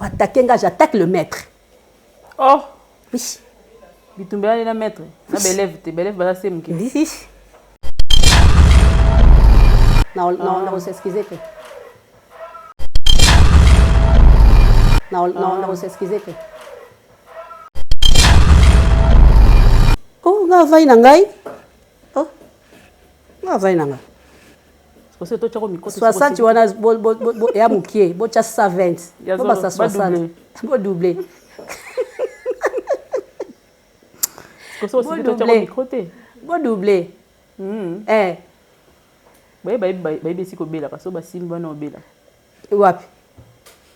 Attaquer nga, j'attaque le maître. Oh. Oui. Bitumba na maître, na ba élève te, ba élève baza se moke. Oui. Na na na s'excuser te. Na na na s'excuser te. Oh, nga avai na ngai. Oh. Nga avai na ngai. 60 wana ya mokie botya 120 bobasa 60 bodouble bodouble eh. Bayebi esika obelaka so basimbi wana obela wapi?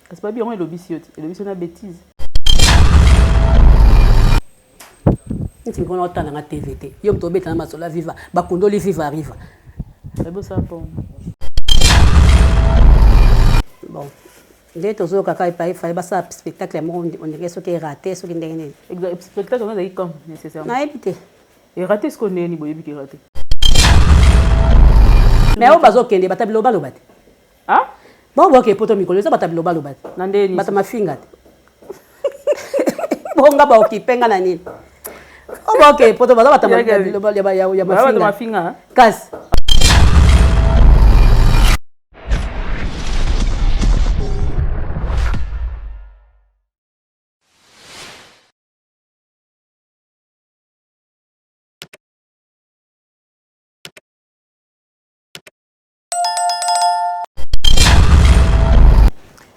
Kasi babi yango elobisi yo te, elobisi yo na bétise. Neti mikolo otala nga TV te, yo moto obeta na masolo ya Viva, bakundoli Viva Arriva. Bon, nde tozoyoka kaka epai fale basala spectacle moko, ondenge soki erate, soki ndenge nini. Spectacle yango ezalaki comme nécessaire? Nayebi te. Erate sikoyo ndenge nini boyebi ke erate? Mais oyo bazokende bata bilobaloba te. Bao boke poto mikolo eza bata bilobaloba te. Na ndenge nini? Bata mafinga te. Bonga baokipe nga na nini? Oyo baoke poto baza bata ya mafinga. Kasi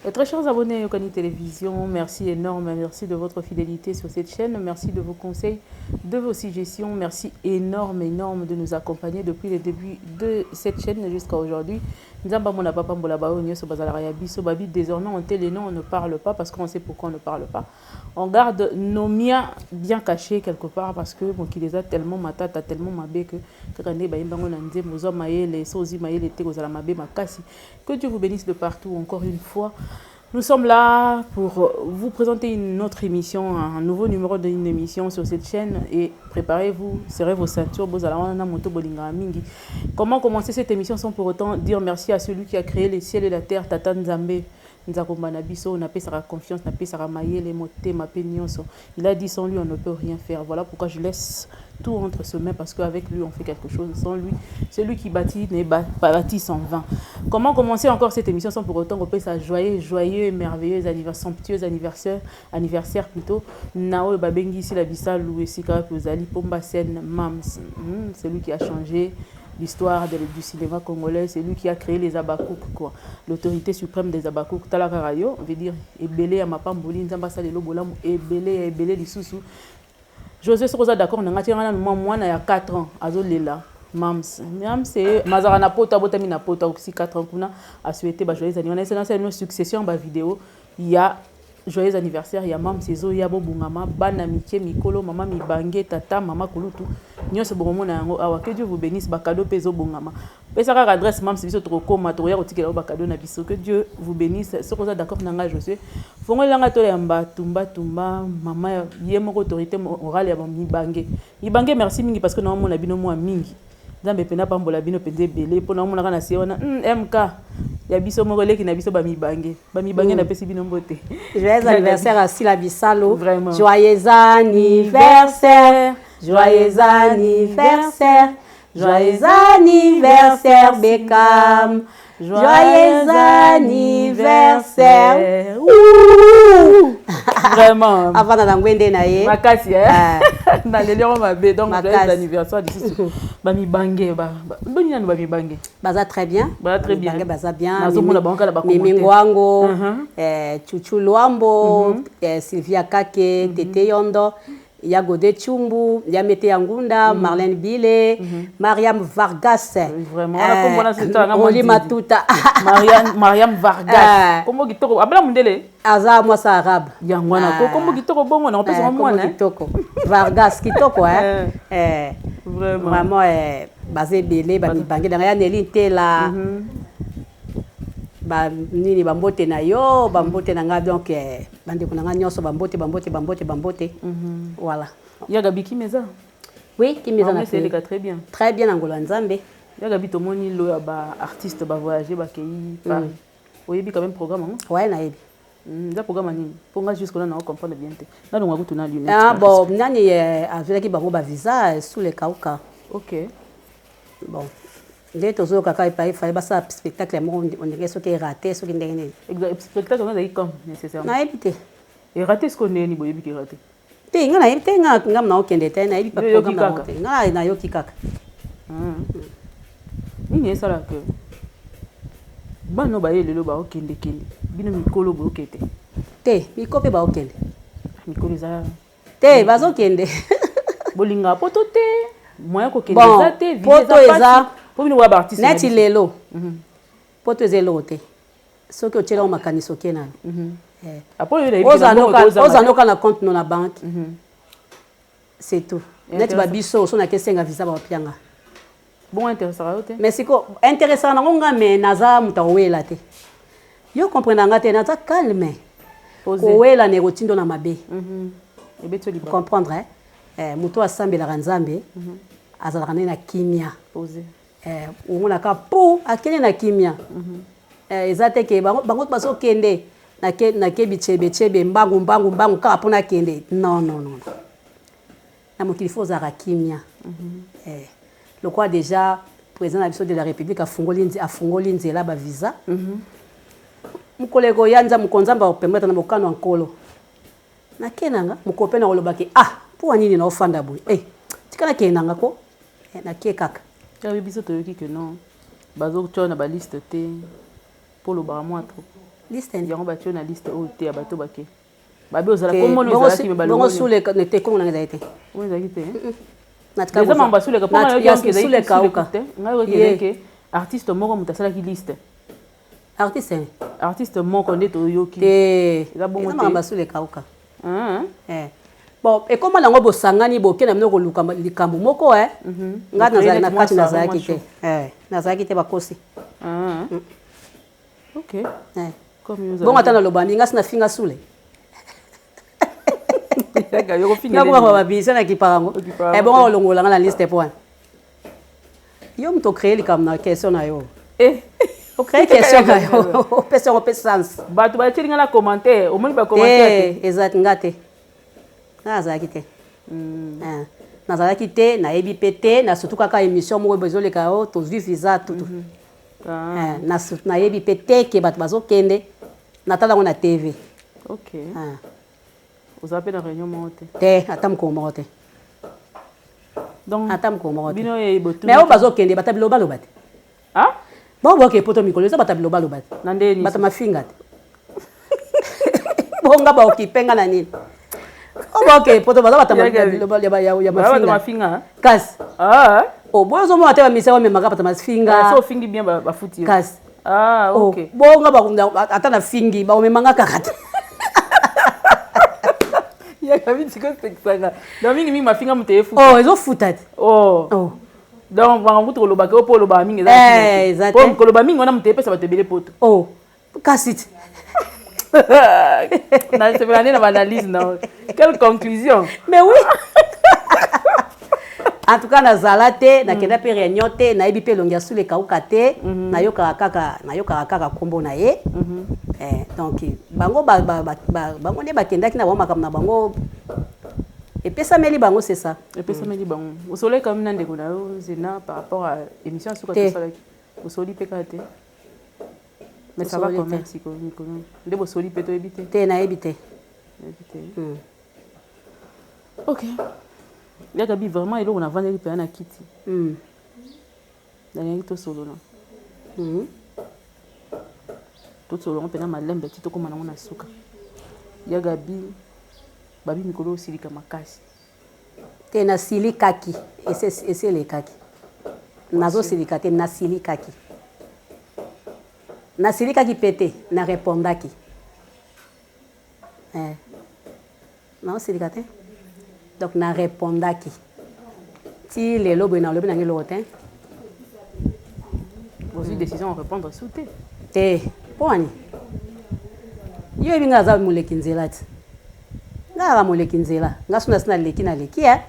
Et très chers abonnés à Yokani Télévision, merci énorme, merci de votre fidélité sur cette chaîne, merci de vos conseils, de vos suggestions, merci énorme, énorme de nous accompagner depuis le début de cette chaîne jusqu'à aujourd'hui. Nzamba mona papa mbola bao nyoso bazalaka ya biso babi désormais on tait les noms, on ne parle pas parce qu'on sait pourquoi on ne parle pas. On garde nos miens bien cachés quelque part parce que mokili eza tellement matata, tellement mabe que kaka nde bayemba ngo na nzembo zwa mayele, so ozwi mayele te kozala mabe makasi. Que Dieu vous bénisse de partout encore une fois. Nous sommes là pour vous présenter une autre émission, un nouveau numéro d'une émission sur cette chaîne. Et préparez-vous, serrez vos ceintures, bozala wana moto bolinga mingi. Comment commencer cette émission sans pour autant dire merci à celui qui a créé les ciels et la terre, Tata Nzambe? Nzakomba na biso, napesaka confiance, napesaka mayele, motema pe nyonso. Il a dit sans lui on ne peut rien faire. Voilà pourquoi je laisse tout entre ses mains, parce qu'avec lui on fait quelque chose. Sans lui, celui qui bâtit n'est pas bâti en vain. Comment commencer encore cette émission sans pour autant couper sa joyeux, joyeux, merveilleux anniversaire, somptueux anniversaire, anniversaire plutôt. Nao Babengi Sila Bisalu Esika Ozali Pomba Sen Mams. C'est lui qui a changé l'histoire du cinéma congolais, c'est lui qui a créé les Abakouk, quoi. L'autorité suprême des Abakouk, Talaka Rayo, on veut dire ebele ya mapamboli, Nzamba salelo bolamu, ebele ya ebele lisusu. José Sokoza d'accord, na ngati ngana mwa mwana ya 4 ans, azo lela. Mams, mams c'est mazara na poto, abotami na poto, aussi 4 ans kuna a souhaité ba joyeux anniversaire. C'est une succession ba vidéo, il y a joyeux anniversaire ya Mams ezo ya bobungama bana mike mikolo mama mibange tata mama kulutu nyonso bokomona yango awa. Que Dieu vous bénisse, ba cadeau pe ezo bongama. Pesa kaka adresse Mams biso tokokoma tokoya kotikela ba cadeau na biso. Que Dieu vous bénisse. Soki oza d'accord na nga Josué, fongolela nga tola ya mba tumba tumba mama ye moko autorité morale ya mibange. Mibange merci mingi parce que na mona bino mwa mingi. Nzambe pena pambola bino penze ebele po na mona kana se wana, MK ya biso moko leki na biso ba mibange. Ba mibange na pesi bino mbote. Joyeux anniversaire à Sila Bisalo. Vraiment. Joyeux anniversaire. Joyeux anniversaire. Joyeux anniversaire Beckham. Joyeux anniversaire. Ouh. Vraiment. Avant na ngwende na ye. Makasi, hein? Ah. Na leli yango mabe. Donc, Makasi. joyeux anniversaire d'ici. Ba mibange, ba, ba, boni nanu ba mibange? Baza très bien. Baza très bien. Mibange baza bien. Nazomona bango kala ba Mimi commenter. Ngwango, Chuchu Luambo, Sylvia Kake, Tete Yondo, ya Godé Chumbu, ya Mete Yangunda, Marlène Bile, Mariam Vargas. Vraiment. Wana kombo na sita na Oli Mondidi. Matuta. Mariam, Mariam Vargas. Kombo kitoko. Abla mundele? Aza mwasa arabe. Yango wana. Kombo kitoko bongo na opesa mwana, Kombo hein? kitoko. Vargas kitoko, hein? Vraiment. Vraiment, baze belé, ba mibange na ya Nelly Ntela. Ba nini ba mbote na yo, ba mbote na nga, donc, bande ko na nga nyonso, ba mbote, ba mbote, ba mbote, ba mbote. Voilà. Ya Gabi Kimeza? Oui, Kimeza Ah, na mais c'est pe. eleka très bien. Très bien Angola Nzambe. Ya Gabi tomoni lo ya ba artiste ba voyager ba keyi Paris. Oyebi quand même programme, hein? Ouais, nayebi. Eza programme nini? Mpo nga jusque là na comprendre bien te, nalonga kutu na lunette. Ah bon, nani azwelaki bango bavisa sous le kauka. Bon, nde tozoyoka kaka epai fallait basala spectacle moko, ondenge soki eraté, soki ndenge nini. Spectacle yango ezalaki comme nécessairement? Nayebi te. Eraté siko ndenge nini boyebi ke eraté? Te, nga nayebi te, nga nga naokende te, nayebi pa programme nango te, nga nayoki kaka. Nini esalaka bana baye lelo baokendekende, bino mikolo boyoke te? Te, mikolo mpe baokende. Mikolo eza te, bazokende. Bolingaka poto te, moyen kokende eza te. Poto eza po bino boya baartiste. Neti lelo poto eza eloko te soki otiela ngo makanisi oke nano. Oza noka na compte no na banque, c'est tout. Neti babiso so nake senga visa, baopianga. Bongo intéressaka yo te? Mais siko intéressaka nango nga, mais naza moto akowela te, yo comprendre nga te, naza calme. Kowela na ekotindo na mabe. Comprendre, eh, moto asambelaka Nzambe azalaka nde na kimia, omonaka po akende na kimia. Eza te ke bango bazokende, nake bichebechebe, mbangu mbangu mbangu kaka mpo nakende. Non, non, non, na mokili faut ozalaka kimia. Lokola déjà président na biso de la République afungoli nzela bavisa, mokolo ekoya, nza moko Nzambe akopermettre na mokano ya Nkolo, nake nanga mokolo mpe nakolobaki: "Ah, mpo wa nini naofanda boye? Eh, tika nakende nanga ko." Nakie kaka. Yabi biso toyoki ke non, bazotia na baliste te mpo olobaka mwa trop. Liste? Yango batie na liste oyo te ya bato bake babi ozala komona ezalaki me. Bongo sule te, kongo nanga ezali te. Oyo ezalaki te, eza mambo asuleka mpo ngai yoki ezalaki artiste moko moto asalaki liste. Artiste? Artiste moko nde toyoki. Te, eza makambo asula ekauka. Bon, ekóma nango bosangani, boke na bino koluka likambo moko. E nga nazali na kati, nazalaki te, nazalaki te, bakosi. Bongo ata naloba mingi, ngasi nafinga sule babisa, nakipaka yango. Bongo olongolanga na liste po wana yo moto ocréer likambo na question na yo, ocréer question na yo, opesa yango mpe sens. Bato batieli nga na commentaire, omoni bacommentaire? Te, eza nga te, nga nazalaki te, nazalaki te, nayebi mpe te. Na surtout kaka émission moko ezoleka yo, tozwi visa tutu, nayebi mpe te ke bato bazokende, natala yango na TV. Ok, oza mpe na réunion moko te? Te, ata mokolo moko te. Donc ata mokolo moko te. Bino mais oyo bazokende, bata bilobaloba te. Bao boke poto mikolo eza bata bilobaloba te. Na ndeni? Bato mafinga te. Bonga baokipe nga na nini? Oyo baoke poto baza bata ya mafinga. Kasi boyo ozomona te, bamisa bamemaka bato mafinga. Ofingi bien, bafuti. Kasi bonga ata na fingi, baomemanga kaka te. Yaka bitiko sekisanga. Donc mingi mingi mafinga moto efuta? Oh, ezofuta te. Oh. Donc bango kutu kolobaka oyo mpo olobaka mingi? Eza te. Koloba mingi wana moto epesa bato ebele poto. Oh, kasi te. Nasepela nde na baanalyse na. Quelle conclusion! Mais oui, en tout cas nazala te, nakenda mpe réunion te, nayebi mpe elongi ya sula ekauka te. Nayokaka kaka nkombo na ye. Donc bango nde bakendaki na bango, makambo na bango epesameli bango, c'est ça. Epesameli bango. Osololi quand même na ndeko na yo Zena par rapport à émission ya suka tosalaki? Osoli mpe kaka te, mais ça va quand même sikoyo mikolo nde bosoli mpe, toyebi te. Te, nayebi te. Nayebi te. Ok, yaka bi vraiment eloko navandeli mpenza na kiti, nalingi tosolola, tosolola mpenza malembe ti tokóma nango na suka. Yaka bi babi mikolo osilika makasi. Te, nasilikaki, esi elekaki. Nazosilika te, nasilikaki, nasilikaki mpe te, narépondaki. Naosilika te, donc narépondaki. Ti lelo boye nalobi nange eloko te. Ozwi décision répondre su te? Te, mpo wani yo yebi nga aza moleki nzela ti, nga kaka moleki nzela. Nga so nasi naleki, naleki e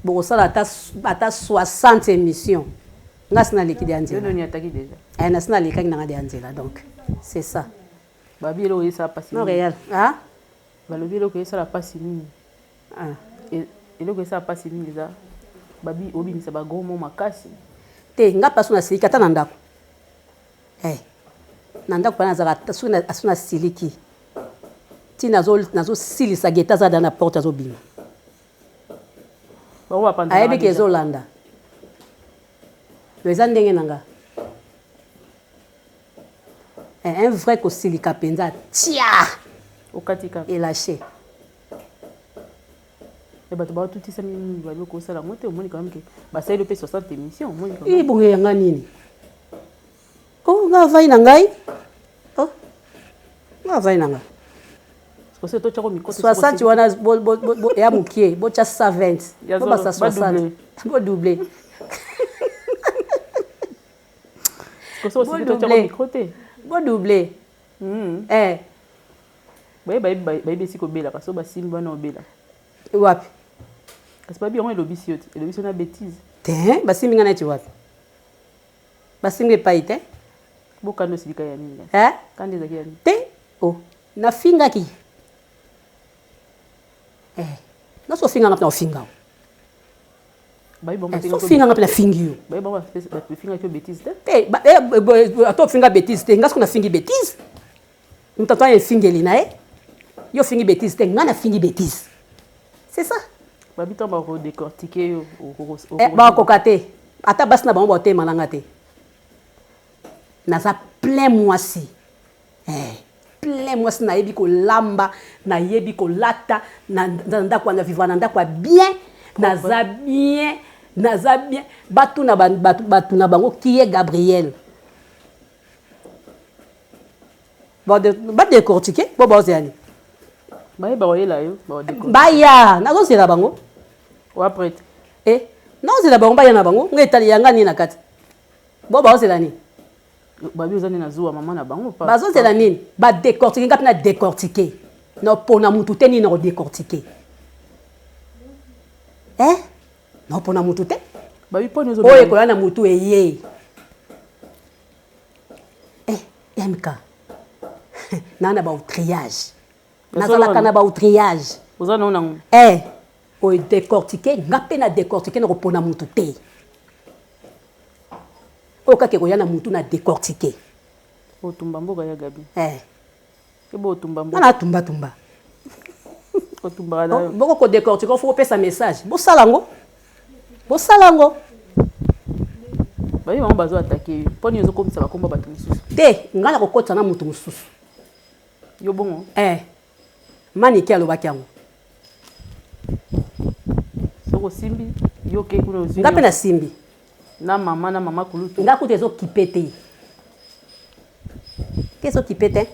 bokosala ata 60 émission, nga si naleki deya nzela. Noni ataki déjà. Nasi nalekaki nanga deya nzela, donc c'est ça. Babi eloko esala pasi. Non réel. Ah? Balobi eloko esala pasi mingi. Ah. Eloko esala pasi mingi eza babi obimisa ba gros mots makasi. Te nga paso na siliki ata na ndako. Eh. Na ndako pana nazalaka soki na siliki. Ti nazo nazo silisa geta aza na porte azobima. Ayebi ke ezolanda. Eza ndenge na nga. Eh, un vrai kosilika mpenza tia okati kaka elache e bato batutisa mingi babi kosala yango te omoni quand même ke basali mpe 60 émission omoni ebongo yanga nini o oh, nga avai na ngai o oh, nga avai na ngai 60 wana ya mokie botya 120 bobasa 60 bodouble. Bo double. Eh. Bayebi esika obelaka so basimbi wana obela. Wapi? Kasi bayebi yango elobisi yo te, elobisi yo na bêtise. Te, basimbi nga neti wapi? Basimbi epai te. Bokanda osilika ya nini? Eh? Kanda ezalaki ya nini? Te. Oh, nafingaki. Eh. Naso finga nga mpe na ofinga. Sofinga nga mpe nafingi yo. Te, ata ofinga bêtise te, nga soki nafingi bêtise, moto ata efingeli na ye, yo ofingi bêtise te, nga nafingi bêtise. C'est ça. Babi ntango bakodécortiquer yo. Bakoka te, ata basi na bango baotema na nga te. Naza plein mwasi. Eh, plein mwasi, nayebi kolamba, nayebi kolata, na ndako wana vivre na ndako ya bien, naza bien, naza bien. Batuna bato na bango qui est Gabriel. Badécortiquer bo baozela nini? Bayeba koyela yo. Baya, nazozela bango. Wa prête. Eh, nazozela bango baya na bango, ngai etali yanga nini na kati? Bo baozela nini? Babi oza nde na zuwa mama na bango. Bazozela nini? Badécortiquer, nga mpe na décortiquer. Na mutu te nini na kodécortiquer. Eh? Na pona mutu te. Babi poni oyo ekoya na mutu eye. Eh, MK. Na na ba outillage. Nazalaka na ba outillage. Oza na nango. Eh, oyo décortiquer, nga mpe na décortiquer na kopona mutu te. Oyo kaka ekoya na mutu na décortiquer. Otumba mboka ya Gabi. Eh. Ebo otumba mboka. Nga na tumba tumba. Otumbaka na yo. Boko ko décortiquer, faut opesa message. Bosala yango. Bosala yango. Bayi bango bazo attaquer yo. Poni ozokomisa bakomba bato mosusu. Te, nga na kokotisa na mutu mosusu. Yo bongo? Eh. Manike alobaki yango. Soko osimbi, yo ke kuna ozwi. Nga mpe nasimbi. Na mama kulutu. Nga kutu ezokipe te. Ke ezokipe te.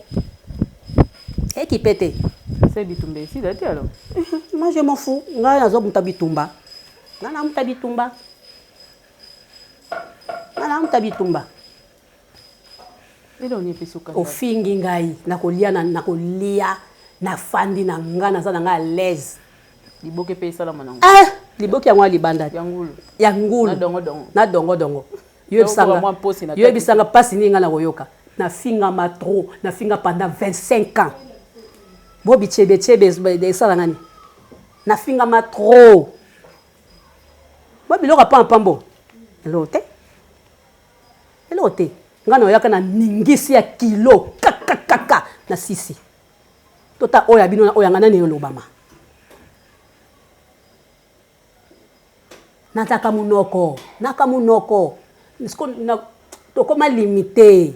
Ekipe te. Se bitumba esila te alors. Moi je m'en fous. Nga nazomuta bitumba. Nga namuta bitumba. Nga namuta bitumba. Ofingi ngai nakolia nakolia nafandi na nga naza na nga à l'aise. Liboke mpe esalama nango. Ah, liboke yango ya libanda ya ngulu. Ya ngulu. Na dongo dongo. Na dongo dongo. Yo yebisanga pasi nini nga na koyoka. Nafingama trop, nafinga pendant 25 ans. Bo bichebe chebe esala ngani. Nafingama trop. Bo biloko pa pambo. Eloko te. Eloko te. Nga na oyaka na ningisi ya kilo kaka kaka na sisi. Tota oyo ya bino na oyo nga nani elobama. Nataka munoko, naka munoko. Tokoma limité.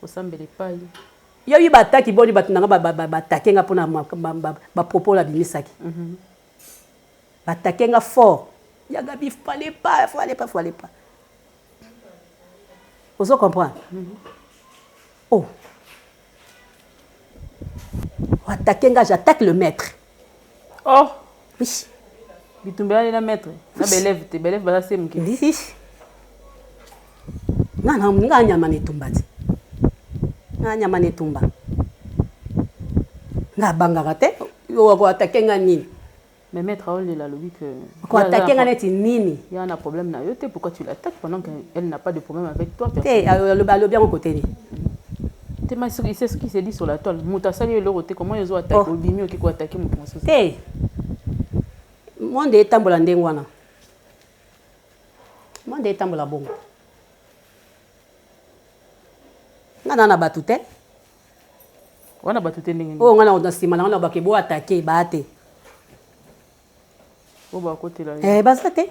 Osambela epai. Yo yi bataki boni bato nanga batake nga mpona ba propos la bimisaki. Batake nga fort. Ya Gabi, fallait pas, fallait pas, fallait pas. Ozo comprendre? Oh. Attaquer nga, j'attaque le maître. Oh. Oui. Bitumba ya na maître, na belève te, belève baza se muke. Oui. Nga na nga nyama ne tumba ti. Nga nyama ne tumba. Nga bangaka te, yo ko attaquer nga nini? Mais maître aolela alobi que ko attaquer nga neti nini? Il y a un problème na yo te, pourquoi tu l'attaques pendant qu'elle n'a pas de problème avec toi? Te, alobi alobi yango côté ni. Te, mais c'est ce qui s'est dit sur la toile. Moto asali eloko te, comment ezo attaquer? Oh. Obimi, oki koattaquer moto mosusu. Te, monde etambola ndenge wana, monde etambola bongo. Nga na bato te. Wana bato te ndenge nini? Oyo nga na nsima na nga na bake bo attaquer baa te. Oyo bakotela yo. Eh, baza te.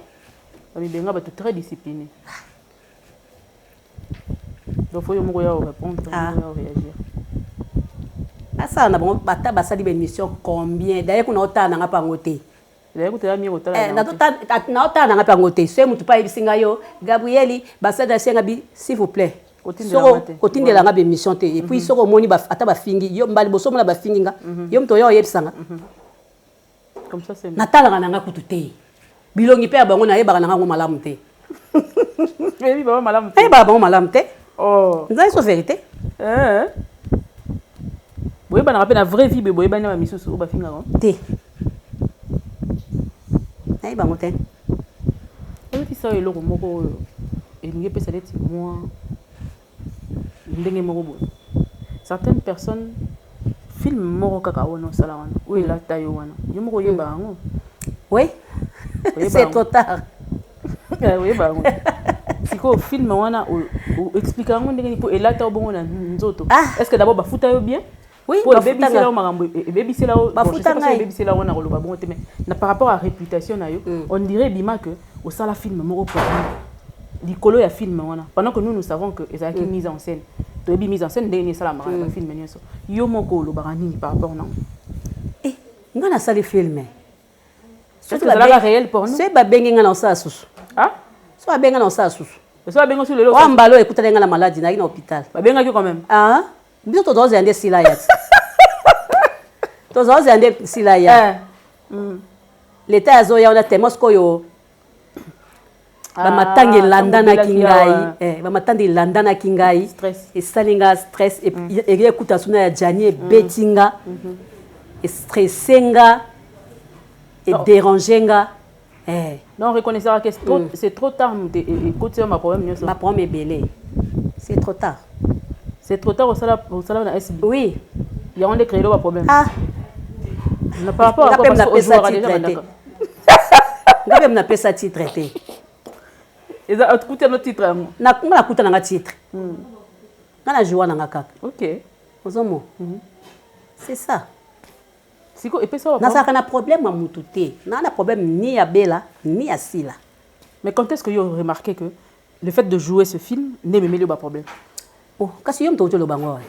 Bamibenga bato très discipliné, donc faut yo moko ya répondre. Ah. Ya réagir. Basala na bango, bata basali baémission combien. D'ailleurs kuna otala nanga mpe yango te. Ezali kutela mie kotala. Eh, na yo te. Naotala nanga mpe yango te. Soki motu mpe ayebisi ngai yo Gabrieli basali asenga bi, s'il vous plaît. Kotindelanga Soko te. kotindelanga baémission te. Et puis soki omoni ata bafingi yo mbala liboso, omona bafingi nga, yo moto oyo oyebisanga. Comme ça, c'est Natalaka nanga kutu te, bilongi mpe ya bango nayebaka nanga yango malamu te. Oyebi bango malamu te? Nayebaka bango malamu te. Oh. Nzali so vérité. Eh. Boyebanaka mpe na vraie vie, boyebani na bamisusu oyo bafingaka? Te, nayeba yango te. Oyebisa oyo eloko moko oyo elingi epesa neti mwa ndenge moko boye. Certaines personnes, film moko kaka wana osala wana, oyo elata yo wana, yo moko oyeba yango. Oui. Oyeba C'est yango. trop tard. Oyeba yango. Sikoyo film wana, oexplique yango ndenge nini mpo elata yo bongo na nzoto? Ah. Est ce que d'abord bafuta yo bien? Oui. Po bafuta ebebisela yo nga. makambo, ebebisela yo, bon, je Bafuta sais pas soki ngai. ebebisela wana koloba bongo te, mais na par rapport à réputation na yo, on dirait ebima que osala film moko porno likolo ya film wana, pendant que nous, nous savons que ezalaki mise en scène. Toyebi mise en scène ndenge nini esalamaka na bafilm nyonso. Yo moko olobaka nini par rapport nango? Eh, nga nasali film. Est-ce que ezalaka réel porno? Soki babengi nga na osala susu. Ah. So babengi nga na osala susu. So babengi su lelo? Oyo mbala oyo ekutani nga na maladi, nayaki na hôpital. Babengaki quand même? Ah, biso tozozela nde sila ya ti, tozozela nde sila ya. Leta azoya wana tellement sikoyo bamatanga Ah, elandanaki ntango ngai. obelaki. Eh, bamatanga elandanaki ngai. Stress. Esali nga stress, eke ekuta suna ya Jani, ebeti nga, estresse nga, edérange nga. Eh, Non, reconnaissaka que c'est trop tard, moto ekoti yo maproblème nyonso. Baproblème ebele, c'est trop tard. C'est trop tard. Osala, osala na SB? Oui. Yango nde créelo baproblème? Ah. Na par rapport à Nga quoi? mpe Parce que napesa ojouaka déjà titre te. bandaka. Nga mpe napesa titre te. Eza okuti yango titre yango? Nga nakuta nanga titre, nga na joua nanga kaka. Ozomona, c'est ça. Siko epesa wa Nazalaka na problème ya mutu te, naa na problème ni ya Bela ni ya Sila. Mais quand est-ce que yo remarqué que le fait de jouer ce film nde ememeli yo baproblème? Oh, kasi yo moto outi oloba ngo wana.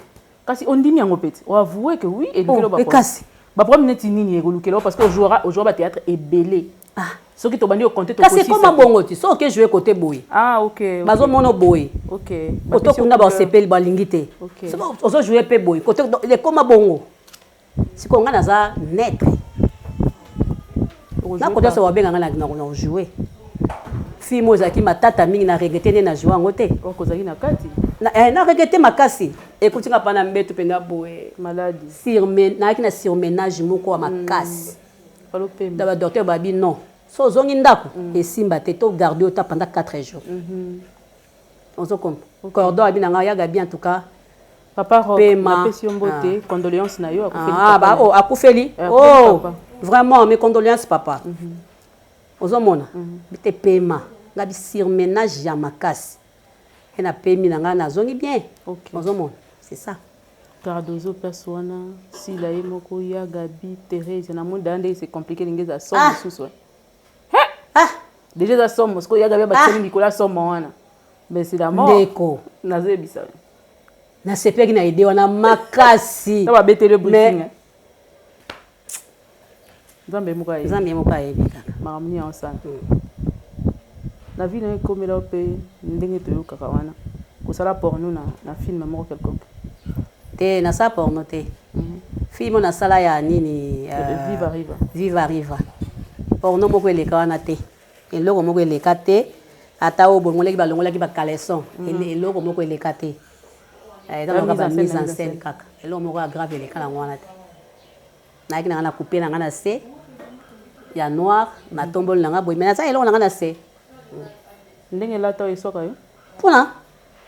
Kasi ondimi yango pete, oavoue que oui, elukeli yo Oh, ekasi. baproblème neti nini ekolukela yo? Parce que ojouera, ojouera bathéâtre ebele. Ah. Soki tobandi ocompter, Kasi ekoma bongo ti soki oke joue kote boye, bazomona boye, kote kuna basepeli, balingi te. Soki ozojoue mpe boye kote, ekoma bongo. Sikoyo ngai naza neutre na kote nyonso babenga ngai na kojoue. Film oyo ezalaki matata mingi, na regrete nde na joue yango te. Kozalaki na kati? Na regrete makasi. Ekuti nga mpa na mbeto mpenza boye. Maladi. Nayaki na surmenage moko ya makasi. Palopemba. Da badocteur babi non, so ozongi ndako esimba te, to garde yo ta pendant 4 jours. Ozokompa cordon abi na ngai yaga bien, en tout cas. Papa Rock. Pema. Napesi yo mbote, condoléance na yo, akufeli. Ah, Papa ba, na ye. oh, akufeli. Eh, akufeli. Oh, papa. Vraiment, mes condoléances, papa. Ozomona bite pema nga bi surmenage ya makasi e napemi na ngai, nazongi bien. Ozomona, c'est ça. Cardozo, place wana Sila ye moko ya Gabi, Thérèse, namoni daya ndenge c'est compliqué, ndenge eza somo. Ah. Mosusu Ah. Déjà eza somo. Sikoyo ya Gabi abatisami likolo ya somo wana, mais c'est la mort. Ndeko. Nazoyebisa yo. Nasepelaki na idée wana makasi. Na babeteli yo briefing. Mais- Nzambe moko ayebi. Nzambe moko ayebi kaka. Makambo nini yaosala na vie na yo. Ekomela yo mpe ndenge toyokaka wana, kosala porno na film moko quelconque? Te, nasala porno te. Film oyo nasala ya nini? Viva Riva. Viva Riva. Porno moko eleka wana te, eloko moko eleka te. Ata oyo bolongolaki, balongolaki bacaleçon, eloko moko eleka te. Eh, eza Ya kaka mise en scène, bamise na en mise en scène scène. Kaka eloko moko ya grave eleka nango wana te. Nayaki na nga na coupe na nga na se ya noir, natomboli na nga boye, mais naza eloko na nga na se. Ndenge elata oyo eswaka yo? Mpona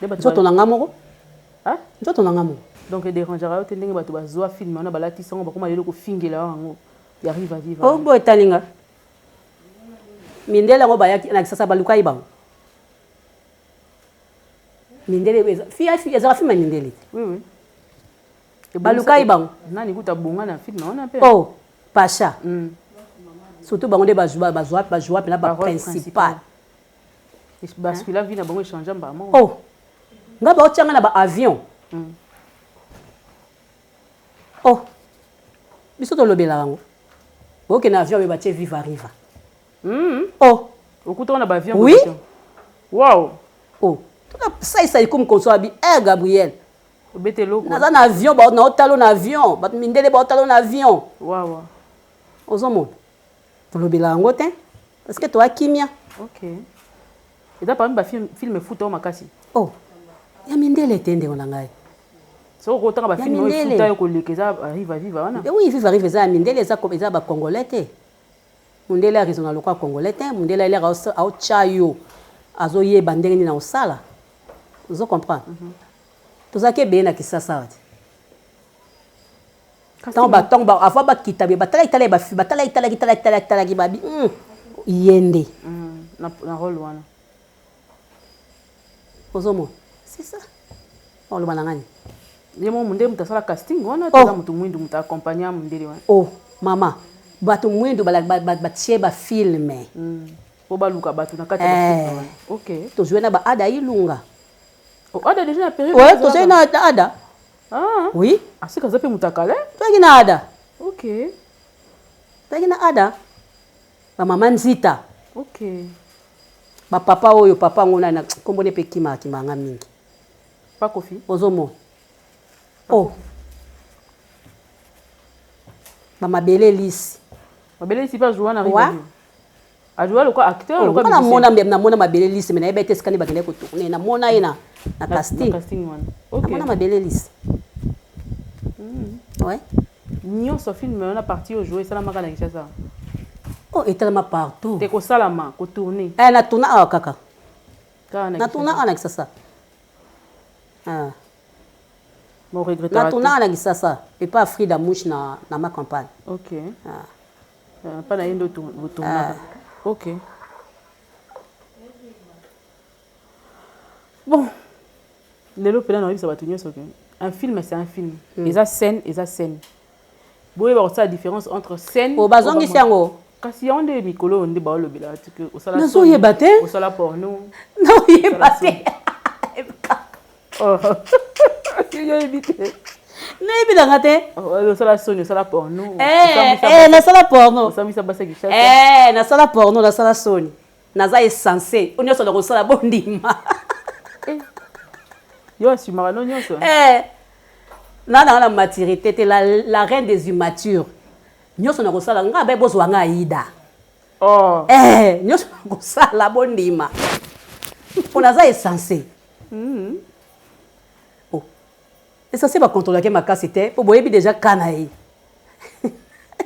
Nde bato nzoto na nga moko. Ah? Nzoto na nga moko. Donc edérangeaka yo te ndenge bato bazwa film wana, balatisa yango, bakoma lelo kofingela yango ya Riva Viva? O boye, etalinga mindele yango bayaki na Kisasa, balukai bango mindele. Ezalaka film ya mindele te. Oui. Balukai bango. Nani kuta bonga na film wana mpe? Oh, Pacha. Surtout bango nde bazwa mpena baprincipal. Bascula vie na bango, échange mbala moko. Oh, nga baotianga na baavion. Oh, biso tolobelaka yango, bokende avion oyo batie Viva Riva. Oh. Okuta wana baavion? Oui. Wow. Oh, saisai comme konso abi eh Gabriel. Obete eloko. Naza na avion, naotala na avion, bato mindele baotala na avion. Ozomona, tolobela yango te parce que toa kimia. Ok, eza parmi bafilm efuta oyo makasi? Oh, ya mindele te, ndeko na ngai. Soki okotanga bafilm oyo efuta yo koleka, eza Riva Viva wana? Oui, Viva Riva eza ya mindele, eza bacongolais te. Mundele arizona lokola congolais te. Mundele alere aotya yo, azoyeba ndenge nini aosala, ozo comprendre. Tozalaki ebele na Kisasa awa te. Ntango avant bakita boye, batalaki talaki bafi, batalaki talaki talaki talaki talaki, babi ye nde. Na rôle wana. Ozomona, c'est ça, oloba na ngani. Ye moko mondele moto asala casting wana? Toza moto mwindu moto accompagne mondele wana? Oh mama, bato mwindu batie bafilm. Po baluka bato na kati ya bafilm wana, ok. Tozwi na baada Ilunga. Oh, Ada déjà na période? Ouais, tozwi na Ada. Ah. Oui. Asika aza mpe moto akala. Toyaki na Ada. Toyaki na Ada, bamama Nzita. Bapapa oyo, papa yango nani, nkombo ne mpe ekimaka kimaka mingi. Pa Kofi. Ozomona, oh, bamabele lisi. Mabele lisi mpe ajoua na Riva, ajoua lokola acteur? Lokola namona, namona mabele lisi, mais nayeba ete esika nde bakendaki kotourne. Namona ye na casting. Casting wana. Namona mabele lisi, ouais. Nyonso film wana, partie oyo joue, esalamaka na Kinshasa? Oh, etalama partout. Te, kosalama, kotourne. Eh, na tourna awa kaka. Na tourna awa na Kisasa. Ah. Na tourna awa na Kisasa epa Frida Mouche na ma campagne. Ok. Ah. Mpa na ye nde otournaka, ok. Bon, lelo mpena nayebisa bato nyonso ke un film, c'est un film. Eza scène, eza scène. Boyeba kosala différence entre scène. O bazongisi yango. Kasi yango nde mikolo oyo nde baolobela ke osala. Nazoyeba te. Osala porno. Naoyeba te. Yoyebi te? Nayebi nanga te. Osala soni, osala porno. Nasala porno. Osambisa basi ya Kinshasa. Nasala porno, nasala soni, naza essence oyo nyonso na kosala, bondima. Yo asumaka no nyonso? Na nanga na maturité te, la reine des immatures. Nyonso na kosala nga be, bozwa nga Aida. Oh. Nyonso na kosala, bondima, mpo naza essence. Oh. Essence bakontrolaki makasi te, mpo boyebi déjà ka na ye.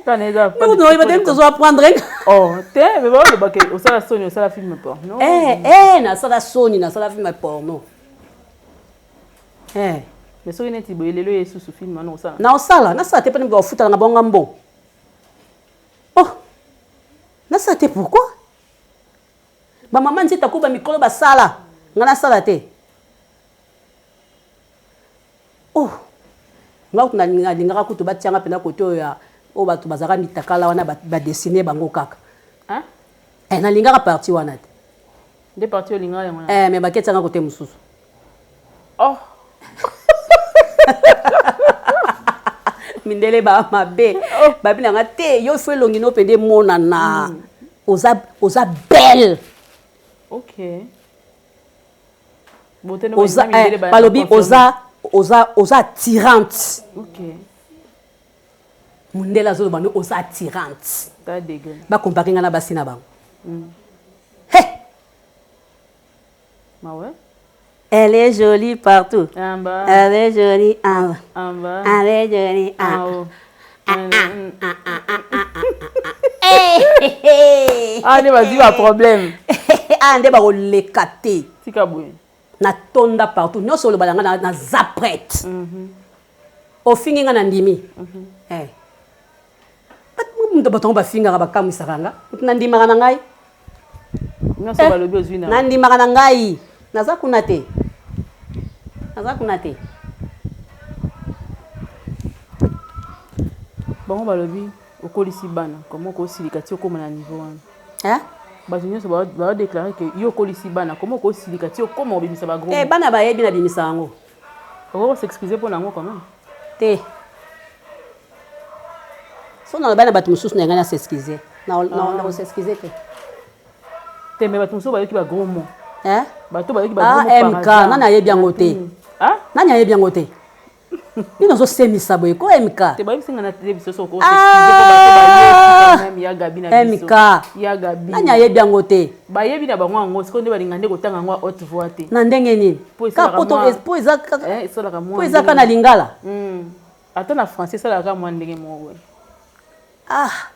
Noyeba te, tozo apprendre. Oh te, mais balobaka osala soni, osala film porno. Nasala soni, nasala film porno. Mais soki neti boye lelo ye susu film wana, osala? Na osala, nasala te mpona bafutalanga bonga mbon. Oh, nasala te, pourquoi? Bamama Nzita ko bamikolo basala, nga nasala te? Oh, nga kutu nalingaka kutu batianga mpena kote oyo ya oyo bato bazalaka mitakala wana, badessine bango kaka. Eh, nalingaka partie wana te. Nde partie olingaka yango? Eh, mais baketianga kote mosusu. Oh. Mindele ba mabe. Oh. Babi nanga te, yo faut elongi no mpe nde emonana. Oza belle. Oza, balobi oza attirante. Mundele azoloba no oza attirante. Bakompare nga na basi na bango. Hey! Ah ouais? Elle est jolie partout. En bas. Elle est jolie en bas. En bas. Elle est jolie en En haut. Ah, ah, ah, ah, ah, ah. Hey! Ah, nde bazwi ba problème. Ah, nde bakoleka te. Tika boye. Natonda partout, nyonso oloba na nga, naza prête. Ofingi nga, na ndimi. Eh. Moto, bato yango bafingaka, bakamwisaka nga. Moto nandimaka na ngai. Nyonso Eh, balobi, ozwi na nandimaka na ngai, naza kuna te, naza kuna te. Bango balobi okolisi bana, komo okosilika ti okóma na niveau wana? Eh? Bato nyonso baodéclarer ke yo okolisi bana, komo okosilika ti okóma obimisa bagros? Eh, bana bayebi nabimisa yango. Okoki s'excuser mpo na yango quand même. Te, so nalobai na bato mosusu na ngai, na s'excuse, nakos'excuse te. Te, mais bato mosusu bayoki bagros mots. Eh? Bato bayoki bagros mots par AMK hasard. Nani ayebi yango te? Ah? Nani ayebi yango te? Nini ozosemisa boye ko, MK? Te, bayebisi nga na te, biso so okos'excuser mpo bato bayoki quand même ya Gabi na biso. MK. Ya Gabi. Nani ayebi yango te? Bayebi na bango yango, sikoyo nde balinga nde kotanga yango ya haute voix te. Na ndenge nini? Po Ka esalaka po eza kaka Eh, esalaka mwa po eza kaka na lingala. Ata na français esalaka mwa ndenge moko boye. Ah.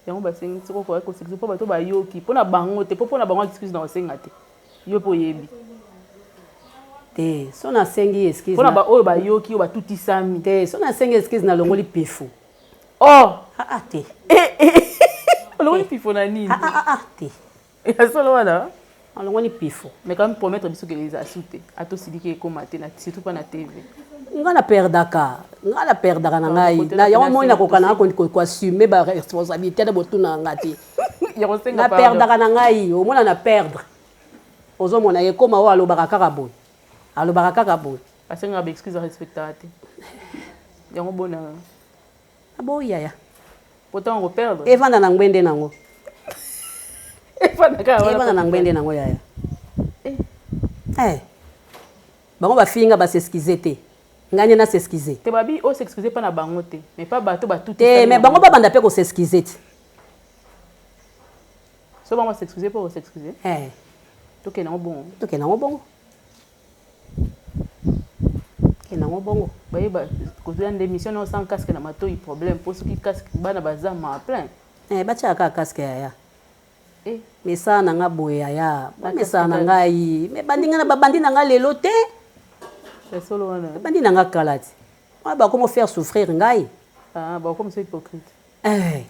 Yango basengi soko okoki kos'excuser mpo bato bayoki, mpo na bango te, mpo na bango excuse na kosenga te, yo mpo oyebi. Te, so nasengi excuse mpo na baoyo bayoki, oyo batutisami. Te, so nasengi excuse, nalongoli pifu. Oh. Ah, ah, te. Olongoli pifo na nini? Ah, ah, ah, te. Ya solo wana? Alongoli pifo. Mais quand même promettre biso ke eza su te, ata osiliki, ekóma te, surtout mpa na TV. Nga na perdaka, nga na perdaka na ngai na yango. Moi nakoka nanga koassumer baresponsabilité na botuna nga te. Ya kosenga Na pardon. Perdaka na ngai, omona na perdre, ozomona ekóma oyo alobaka kaka boye, alobaka kaka boye. Asengaka baexcuse, arespectaka te yango bona. Aboyaya. Po ntango koperdre. Evanda na ngwende nango. Efandaka wana. Evanda na ngwende nango, yaya. Eh. Bango bafinga, bas'excuse te, ngai nde nas'excuse. Te, babi os'excuse mpa na bango te, mais pa bato batuti. Te, mais bango babanda mpe kos'excuse te. So bango bas'excuse mpo os'excuse. Eh. Tokende yango bongo. Tokende yango bongo, tokende yango bongo. Bayeba kozoya nde émission nao sans casque na matoi, problème, mpo soki casque, bana baza ma plein. Eh, batiaka kaka casque, yaya. Eh. Mesala na nga boye, yaya, bamesala na ngai, me bandi nga na babandi na nga lelo te. Ya solo wana? Babandi na nga kala ti wana bakomo faire souffrir ngai. Ah, bakomi so hypocrite. Eh.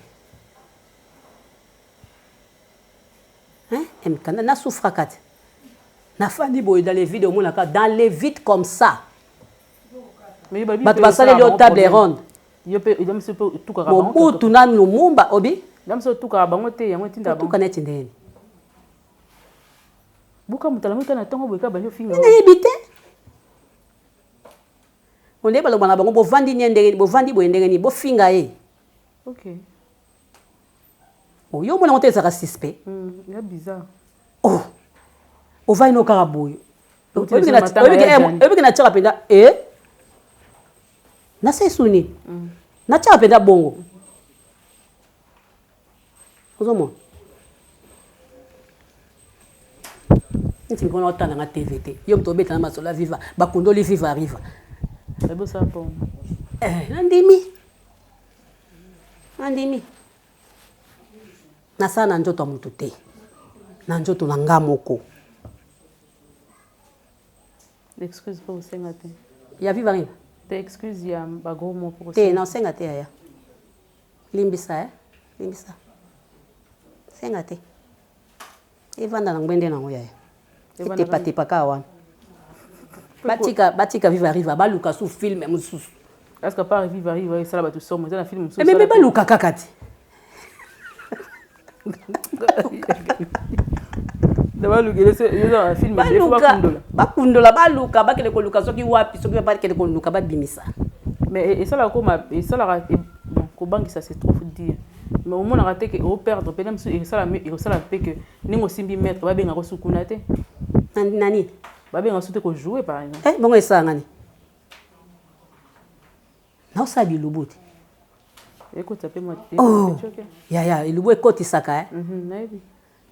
Hein? MK, nasouffraka te. Nafandi boye dans les vides, omonaka dans les vides comme ça. Mais babi Bato mpe basaleli yo esalaka table bango ronde. Yo mpe eza miso mpe otukaka bango. Mobutu nanu Lumumba obi. Eza miso otukaka bango te, yango etindaka bango. Otuka neti ndeni? Buka moto alamuki kaka na ntongo boye, kaka bandi ofinga. Nayebi te, onde baloba na bango bovandi nie ndenge bovandi boye, ndenge nini bofinga ye? Ok. Oh, yo omona yango te, ezalaka suspect. Ya bizarre. Oh, ovandi no kaka boye. Outi biso matanga ya Gianni. Oyebiki natiaka mpenza e nasa esuni, natiaka mpenza bongo, ozomona neti mikona otalanga TV te, yo moto obetana masolo ya Viva, bakundoli Viva Arriva. Ebosala mpongo. Eh, nandimi, nandimi, nasala na nzoto ya motu te, na nzoto na nga moko. Excuse mpo kosenga te? Ya Viva Arriva? Te, excuse ya bagros mots mpo te. Kosenga. Naosenga te, yaya, limbisa, eh? Limbisa, senga te, evanda na ngwende nango, yaya. Evanda. Etepatepa kaka wana, batika, batika Viva Arriva, baluka su film mosusu. Est ce que part Viva Arriva esala bato somo, eza na film mosusu? Ememe, baluka kaka te. Balukele eza na film. Baluka. Bakundola. Bakundola, baluka, bakende koluka soki wapi, soki bakende koluka, babimisa. Mais esalaka koma esalaka bon, kobangisa c'est trop dire, mais omonaka te ke operdre mpe na mosusu, esala ekosala mpe ke ndenge osimbi maître, babengaka su kuna te. Na nini? Babengaka su te kojouer, par exemple. Eh, bongo esalanga nini? Naosala bilubu te. Ekota mpe mwa. Oh, yaya, elubu ekotisaka, eh? Nayebi.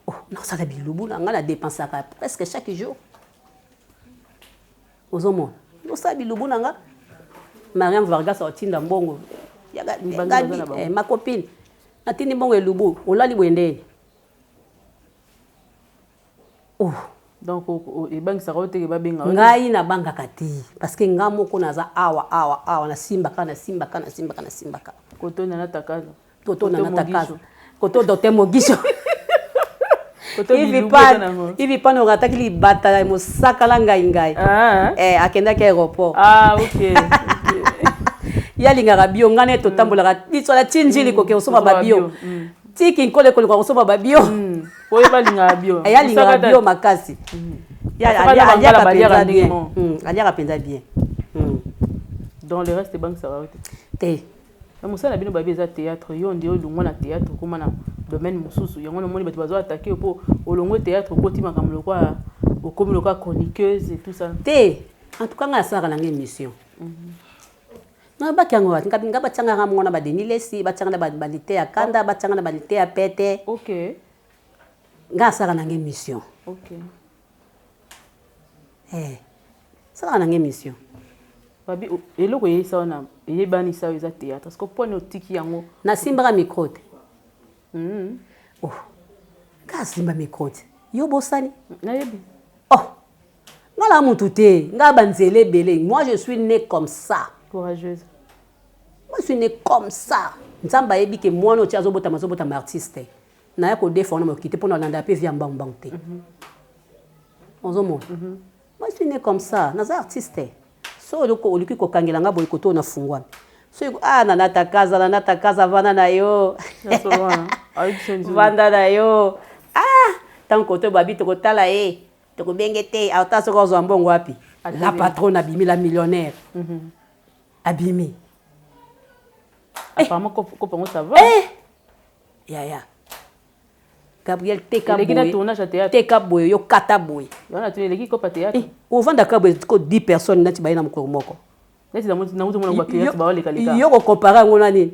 Oh, naosala bilubu na ngai, na dépensaka presque chaque jour, ozomona osala bilubu na nga. Mariam Vargas aotinda mbongo. Mibange Gabi, baza na bango. Eh, ma copine, natindi mbongo elubu, olali boye ndeni? Oh. Donc ebangisaka yo teke babenga? Ngai nabangaka te, parce que nga moko naza awa awa awa, nasimbaka, nasimbaka, nasimbaka, nasimbaka. Koto nana takaza. Koto nana takaza, koto docteur Mogisho. Ivi pan orataki libata mosaka na ngai ngai. Ah. Eh, akendaki aéroport. Ah, okay. Ye alingaka bio, ngai naye totambolaka biso na tinjili koke kosomba babio tiki nkolo ekoluka kosomba babio. Oyo balingaka bio. Ye alingaka bio makasi. Aliaka mpenza bien, aliaka mpenza bien. Dans le reste, ebangisaka yo te? Te. Na mosala na bino, babi eza théâtre. Yo nde olongwa na théâtre, okóma na domaine mosusu. Yango namoni bato bazo attaquer yo mpo olongwe théâtre, okoti makambo lokwa okomi lokwa chroniqueuse et tout ça. Te, en tout cas ngai asalaka nanga émission. Nabaki yango nga batiangaka mongo na baDenis Lesi, batianga na balite ya kanda, batianga na balite ya pete. Ngai asalaka nanga émission. Eh, asalaka nanga émission. Babi eloko eyesa wana, eyebanisa oyo eza théâtre, parce que mponi otiki yango? Nasimbaka micro te. Oh, nga asimba micro te, yo bosani? Nayebi. Oh, nga na mutu te, nga banzela ebele. Moi, je suis né comme ça. Courageuse. Moi, je suis né comme ça. Nzambe ayebi ke mwana oyo azobotama, azobotama artiste. Naya kodefa wana moki te, mpo na olanda mpe via mbangu mbangu te. Ozomona, moi, je suis né comme ça, naza artiste. So oluki kokangela nga boye, koto na fungwami. So ah, nanata kaza, nanata kaza, vanda na yo, vanda na yo. Ah, ntango koto babi tokotala ye, tokobenge te, ata soki ozwa mbongo wapi. La patronne abimi, la millionnaire abimi. Apparemment kopango, ça va. Eh! Yaya Gabriel, teka boye, teka boye, yo kata boye. Wana tu eleki kopa théâtre. Eh, ovandaka boye ko 10 personnes nati baye na mokolo moko. Neti nautomona bathéâtre baolekaleka. Yo kocomparer yango na nini?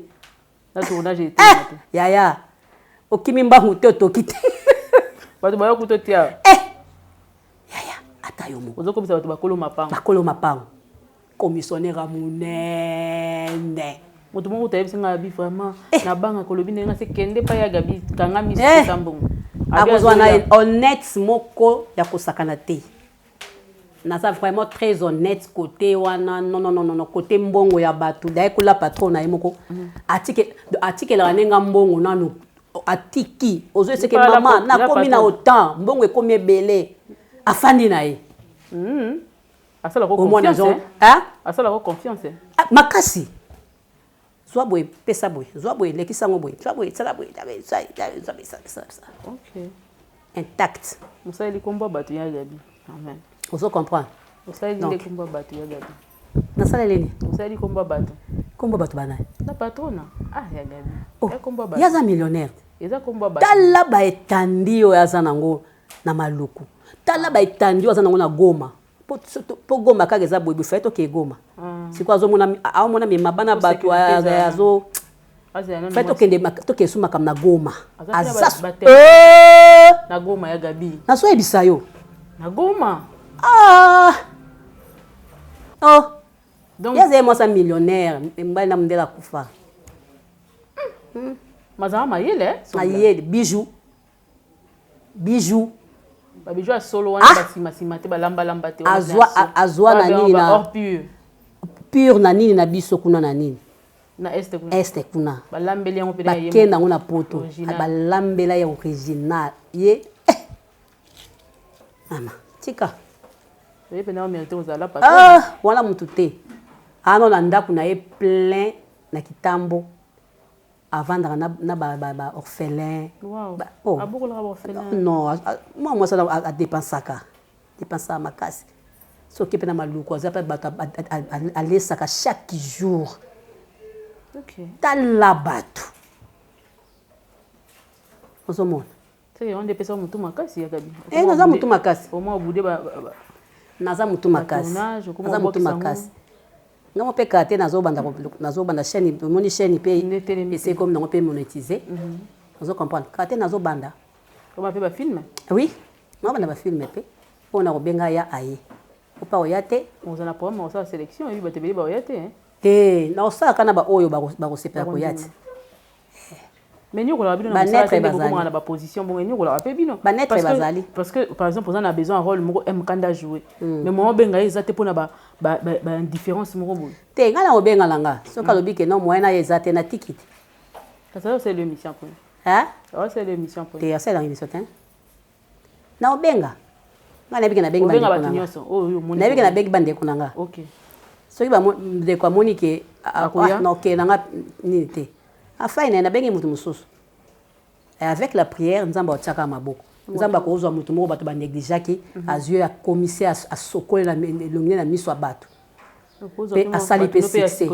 Na tournage. Eh, yaya, okimi mbangu te, otoki te. Bato bayo kuta tia. Eh! Yaya, ata yo moko. Ozokomisa bato bakolo mapango. Bakolo mapango, commissionnaire ya monene. Moto moko tayebisi ngai, abi vraiment nabangaka, olobi ndenge se kende pa ya Gabi, kanga miso, pesa mbongo. Akozwa na honnête moko ya kosakana te. Naza vraiment très honnête côté wana. Non, non, non, non, côté mbongo ya bato, daye kula patron na ye moko atikelaka ndenge mbongo nanu atiki, ozo eseke mama nakomi na autant, mbongo ekomi ebele, afandi na ye. Asalaka confiance, asalaka confiance. Makasi. Zwa boye, pesa boye, zwa boye, lekisa yango boye, zwa boye, sala boye. Intact. Mosaleli kombo ya bato ya Gabi, amen. Ozo comprendre? Osaleli nde kombo ya bato ya Gabi. Nasaleli nini? Osaleli kombo ya bato. Kombo bato banani? Na patrona, ah, ya Gabi. Oh, ye aza millionnaire. Eza kombo ya bato. Tala baetandi oyo aza nango na Maluku, tala baetandi oyo aza nango na Goma. Po Goma kaka eza boye, boye toke Goma. Sikoyo azomona, aomona mema bana bato, azo fai tokende, tokende so makambo na Goma. Aza na Goma ya Gabi. Nazoyebisa yo. Na Goma. Ah! Oh, ye azali mwasi millionnaire, mobali na mondele akufa. Mazala mayele. Mayele, bijou, bijou. Babijou ya solo wana, basimasima te, balambalamba te. Azwa na nini, na pure na nini na biso kuna na nini. Na Est kuna. Est kuna. Balambeli yango mpe. Bakende yango na Poto, balambela ya original ye. Mama, tika. Oye mpenza mérite kozala. Ah, wana motu te ano na ndako na ye plein na kitambo, avandaka na ba orphelin. Wow. Oh. Abokolaka ba orphelin? Non, mwa mwasi adépensaka, dépensaka makasi. Soki mpe na Maluku, aza mpe bato alesaka chaque jour. Tala bato, ozomona. Seke epesa motu makasi ya Gabi. Eh, naza motu makasi. Omoi obude. Naza motu makasi, naza motu makasi. Nga mo mpe kaka te, nazobanda chaîne, omoni chaîne mpe ese komi nango mpe monétisé, ozo comprendre? Kaka te, nazobanda. Oba mpe bafilm? Oui, nazobanda bafilm mpe mpona kobenga ya aye opa oya te. Ozala na programme, osala sélection, oyebi bato ebele baoya te. Te, naosalaka na baoyo bakosepela koya te. Mais niokolaka bino na mosala te nde bokomaka na baposition bongo eniokolaka mpe bino. Banetre bazali. Parce que par exemple oza na besoin ya rôle moko M Kanda jouer. Mais moyen obenga ye eza te mpona ba indifférence moko boye. Te, ngai na kobenga na nga soki alobi ke non, moyen na ye eza te, natiki te. Kasi osala émission après. Hein? Osala émission après. Te, asalelanga émission te. Na obenga ngai, nayebi ke nabengi Obenga bandeko bato na nga. Nyonso oyo omoni. Nayebi ke nabengi bandeko na nga. Soki ndeko amoni ke Akoya? Ah, na okende na nga nini te, afai na ye, nabengi moto mosusu. Et avec la prière, Nzambe atiaka maboko, Nzambe akozwa moto moko bato banégligeaki, azwi ye, akomisi, asokoli elongi na miso ya bato mpe asali mpe succès.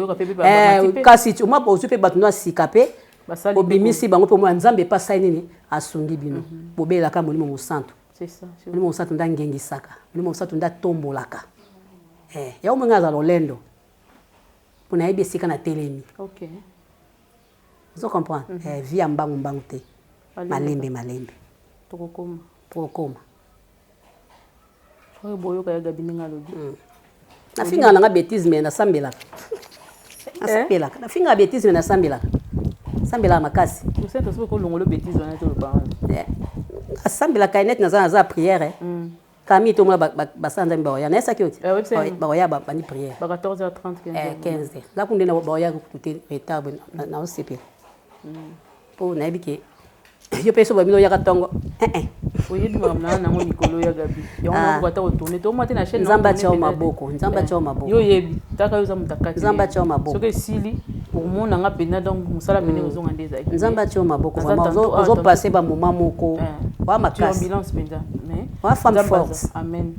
Kasi omwa ozwi mpe bato no ya sika mpe Basali mpe. Obimisi bango mpe omona Nzambe epe asali nini, asungi bino. Bobelelaka Molimo Mosantu. C'est ça. Molimo Mosantu nde angengisaka, Molimo Mosantu nde atombolaka. Yango mongai azala lolendo mpo nayebi esika na telemi. Ozo comprendre? Vie ya mbangu mbangu te, malembe malembe. Tokokoma. Tokokoma. Oyo boyoka ya Gabi ndenge alobi. Nafingaka nanga bétise, mais nasambelaka, nasambelaka. Nafingaka bétise, mais nasambelaka, nasambelaka makasi. Tosenga soki kolongola bétise wana, toloba wana. Asambelaka neti naza prière. Kami tomona basala Nzambe baoya, nayesaki yo ti baoya bandi prière. Ba 14h30. 15 h nga kunde baoya kutu te, retard boye naosepela mpo nayebi ke yo mpe so babino oyaka ntongo. Oyebi makambo na nango mikolo ya Gabi, yango nakoka ata kotourner toma te na chaîne. Nzambe atia yo maboko, Nzambe atia yo maboko. Yo oyebi taka, yo oza moto akati. Nzambe atia yo maboko. Soki esili, okomona nga mpenza, donc mosala pene kozonga nde ezalaki. Nzambe atia yo maboko vraiment, ozopasser bamoment moko wa makasi. Turbulence mpenza, mais wa femme forte. Amen,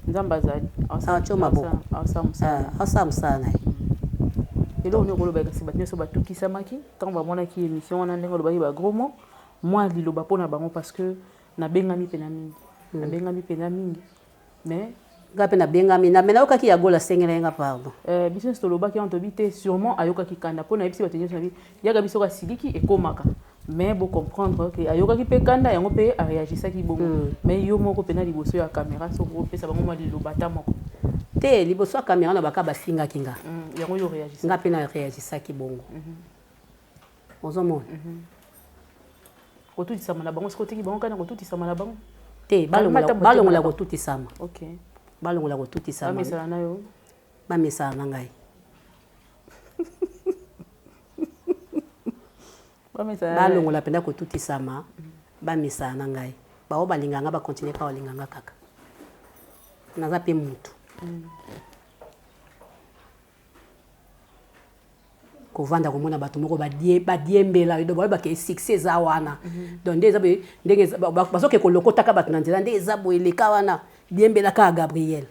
Nzambe azali. Atia yo maboko. Asala mosala. Asala mosala na ye. Eloko nini okoloba kasi bato nyonso batukisamaki ntango bamonaki émission wana, ndenge olobaki bagros mots, mwa liloba mpona bango? Parce que nabengami mpena mingi, nabengami mpena mingi, mais Nga mpe nabengami, me nayokaki ya Gola asengela ye nga pardon. Biso nyonso tolobaki wana, tobi te, sûrement ayokaki kanda mpo nayebisi bato nyonso nabi yaka biso asiliki ekomaka, mais bocomprendre ke ayokaki mpe kanda yango mpe aréagisaki bongo. Mais yo moko mpena liboso ya caméra, soki opesa bango mwa liloba ata moko. Te, liboso ya caméra na baka bafingaki nga. Yango yo réagisa. Nga mpe na réagisaki bongo, ozomona. Kotutisama na bango, soki otiki bango kaka na kotutisama na bango. Te, balongola kotutisama. Balongola kotutisama. Bamesana na yo. Bamesana na ngai. Balongola mpenza kotutisama, bamesana na ngai. Bao balingaka nga, bacontinuer kaka balinga nga kaka, naza mpe mutu. Kovanda komona bato moko badiembela, donc bayebaka succès eza wana. Donc nde eza boye, ndenge bazoke kolokotaka bato na nzela, nde eza boye, eleka wana, diembela kaka Gabriel.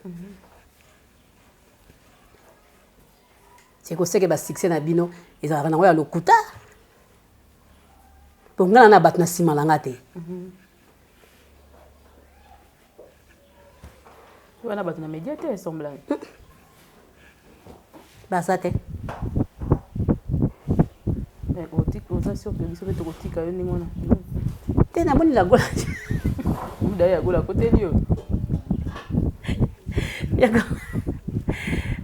Sekoseke basuccès na bino ezalaka nango ya lokuta, mpo ngai na bato na nsima na nga te. Wana bato na média te, semblable. Baza te. Oza sûr ke biso mpe tokotika yo ndenge wana? Te, namoni lagola. Muda ya Gola akoteli yo.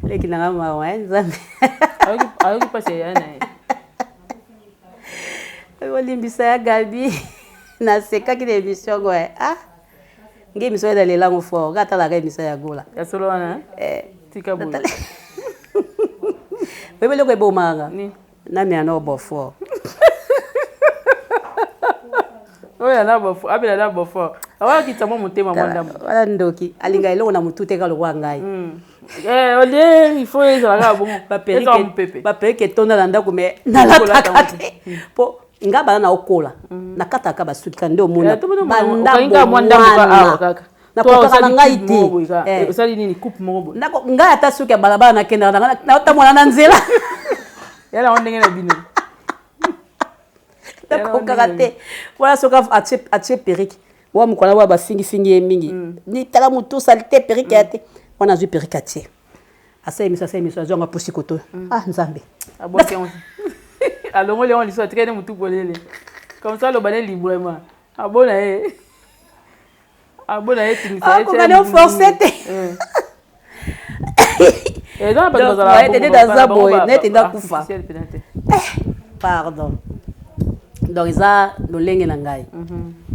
Leki nanga, mawa, Nzambe. Ayoki mpasi ya na ye. Olimbisa ya Gabi, nasekaki na émission ngo. Ah, nge émission eza lelango fort, nga atalaka émission ya Gola. Ya solo wana, tika boye. Oyebi eloko ebomaka namela na obofort. Oyo ana bofort, abela na bofort, awakitisa mwa motema mwa ndambo. Wana ndoki alinga eloko na motu te, ka lokwa ngai. Olie, il faut ezalaka bongo, ezala mopepe. Baperruque etonda na ndako, mais nalataka te, mpo nga bana na okola nakataka basuki ka nde omona. Banda bomwana nakokaka na ngai te. Osali nini, coupe moko boye? Ngai ata suki ya balabala nakendaka, naotambola na nzela. Yala yango ndenge na bino. Nakokaka te wana. Soki atie perruque wa mokolo wa bafingifingi ye mingi, ni tala motu osali te perruque ya te wana, azwi perruque, atie, asali miso, asali miso, azwi yango, apusi koto. Ah, Nzambe! Alongoli yango liso, atikali ne motu polele comme ça, aloba ne librement, abona ye, abona ye, tingisa. Akokani oforce te. Naza boye neti ndakufa, pardon. Donc eza lolenge na ngai.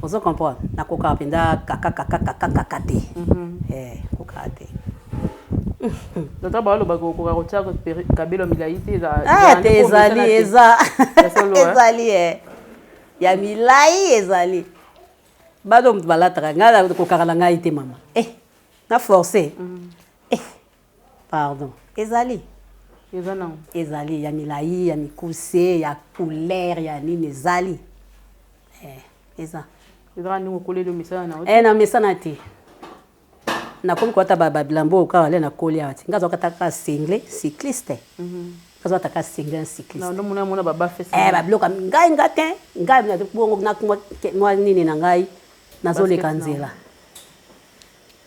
Ozo comprendre? Nakokaka mpenza kaka kaka kaka kaka te. Kokaka te. Donc balobaka okoka kotia kabelo milai te? Te, ezali, eza, ezali ya milai, ezali bano moto balataka. Ngai kokaka na ngai te, mama, na force, pardon, ezali. Eza nango. Ezali ya milai, ya mikuse, ya couleur ya nini, ezali, eza. Ezaka ndenge okoleli, omesana na Na mesana te. Nakomi kolata babilamba oyo kaka le nakoli awa ti. Nga azwaka kaka singlet cycliste, azwata kaka singlet na cycliste. Mona babafes. Babiloko ngai, nga te, ngai bongo mwa nini na ngai, nazoleka nzela.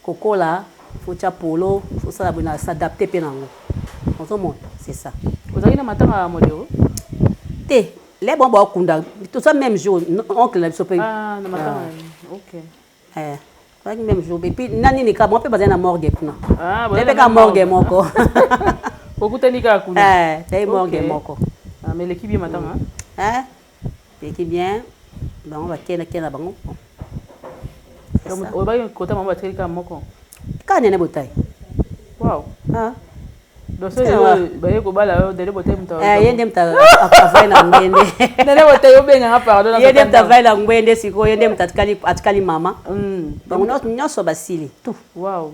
Kokola, faut tia polo, faut sala boye, na s'adapte mpe nango, ozomona, c'est ça. Ozalaki na matanga ya Modero? Te, le bon bakunda toza même jour, oncle na biso mpe. Na matanga, ok. Bazalaki même jour, et puis na nini kaka bango mpe bazali na morgue kuna, mpe ka morgue moko. Okutani kaka kuna? Tei, morgue moko. Mais eleki bien, matanga? Eleki bien, bango bakenda kenda bango. Oyebaki kota bango batikali kaka moko? Kaka Nene Botai. Wow. Donc baye kobala yo, Nene Botai moto? Ye nde moto avai na ngwende. Nene Botai, obenganga pardon. Ye nde moto avai na ngwende. Sikoyo ye nde moto atikali mama, bango nyonso basili tout. Wow,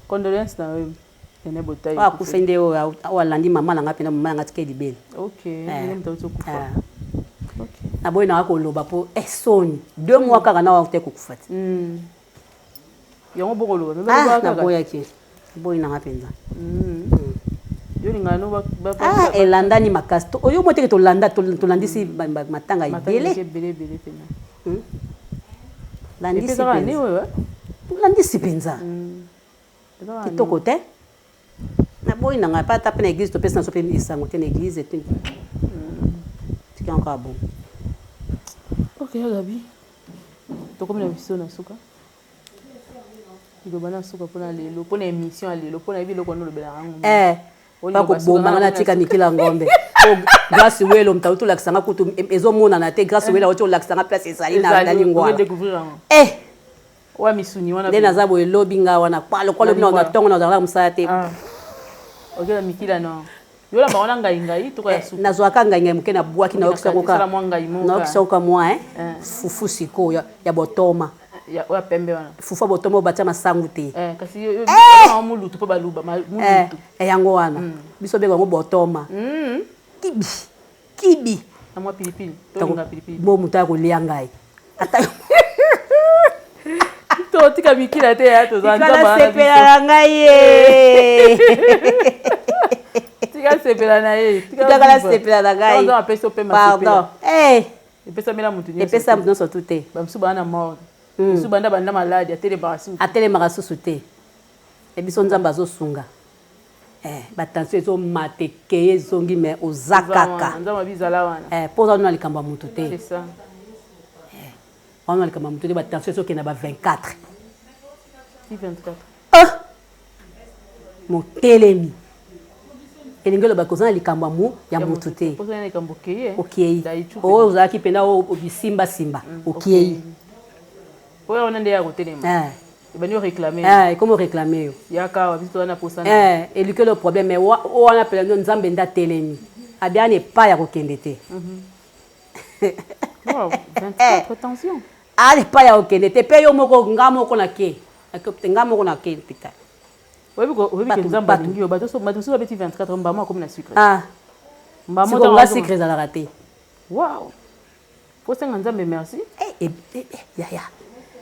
condoléance na yo, Nene Botai. Oyo akufi nde oyo alandi mama na nga mpena, mama na nga atikali libele. Ok, nde moto auti okufa. Naboyi nanga koloba mpo soni, 2 mois kaka na te kokufa te. Yango bokoloba. Naboyaki, naboyi nanga mpenza. Yo olingaka no? Elandani makasi. Oyo mo teke tolanda, tolandisi matanga ebele. Ebele ebele mpena. Landisi. Epesaka nde oyo. Landisi mpenza kitoko te. Naboyi na ngai ata mpe na église topesi na so mpe esango te na église te, tika kaka bon. Ok, Gabi, tokomi na biso na suka. Liloba na suka mpona lelo, mpona émission ya lelo, mpona yebi eloko wana olobelaka yango. Bakobomanga, natika mikila ngombe. Grâce Welo, moto auti olakisanga kutu ezomonana te. Grâce Welo auti olakisanga place ezali na Lingwala. Oya misuni wana. Nde naza boye, elobi nga wana lokola lobi na ntongo, nazalaka mosala te. Okela mikila no, yolamba wana ngai ngai toka ya suka. Nazwaka ngai ngai moke, nabwaki, nayokisa koka mwa fufu sikoyo ya botoma. Oya pembe wana. Fufu ya botoma oyo batia masangu te. Kasi mulutu mpo baluba mulutu. Yango wana biso benga yango botoma, kibi kibi. Na mwa pilipili, tolinga pilipili. Bo moto aya kolia ngai ata. Totika mikila te ya toza. Sepela na ngai ye. Tika sepela na ye. Tikaka sepela na ngai. Apesi opema. Pardon. Epesamela motu nyonso. Epesa motu nyonso tu te. Bamosusu baa na morgue, mosusu banda banda maladi, atelemaka susu. Atelemaka susu te. E biso Nzambe azosunga, batension ezomata, ekeye, ezongi, mais oza kaka. Nzambe abizala wana. Mpo oza na likambo ya motu te, wana likambo ya motu te. Batension ezokende ba 24. 24. Motelemi elingi olobaki oza na likambo ya motu te. Okei oyo ozalaki mpenza bisimbasimba, okei. Oyo wana nde ya kotelema, ebandi oréclame. Ekomi oréclame yo. Yaka awa, biso toza na posa. Eluki le problème, mais oyo wana mpela Nzambe nde atelemi, abiani epai ya kokende te. Wow, 24 tension. Ali epai ya kokende te, mpe yo moko, nga moko na ke, nga moko na ke hôpital. Oyebi ke Nzambe alingi yo. Bato mosusu babeti 24, mbamo akomi na sucre. Siko nga sucre ezalaka te. Wow, osenga Nzambe merci. Yaya,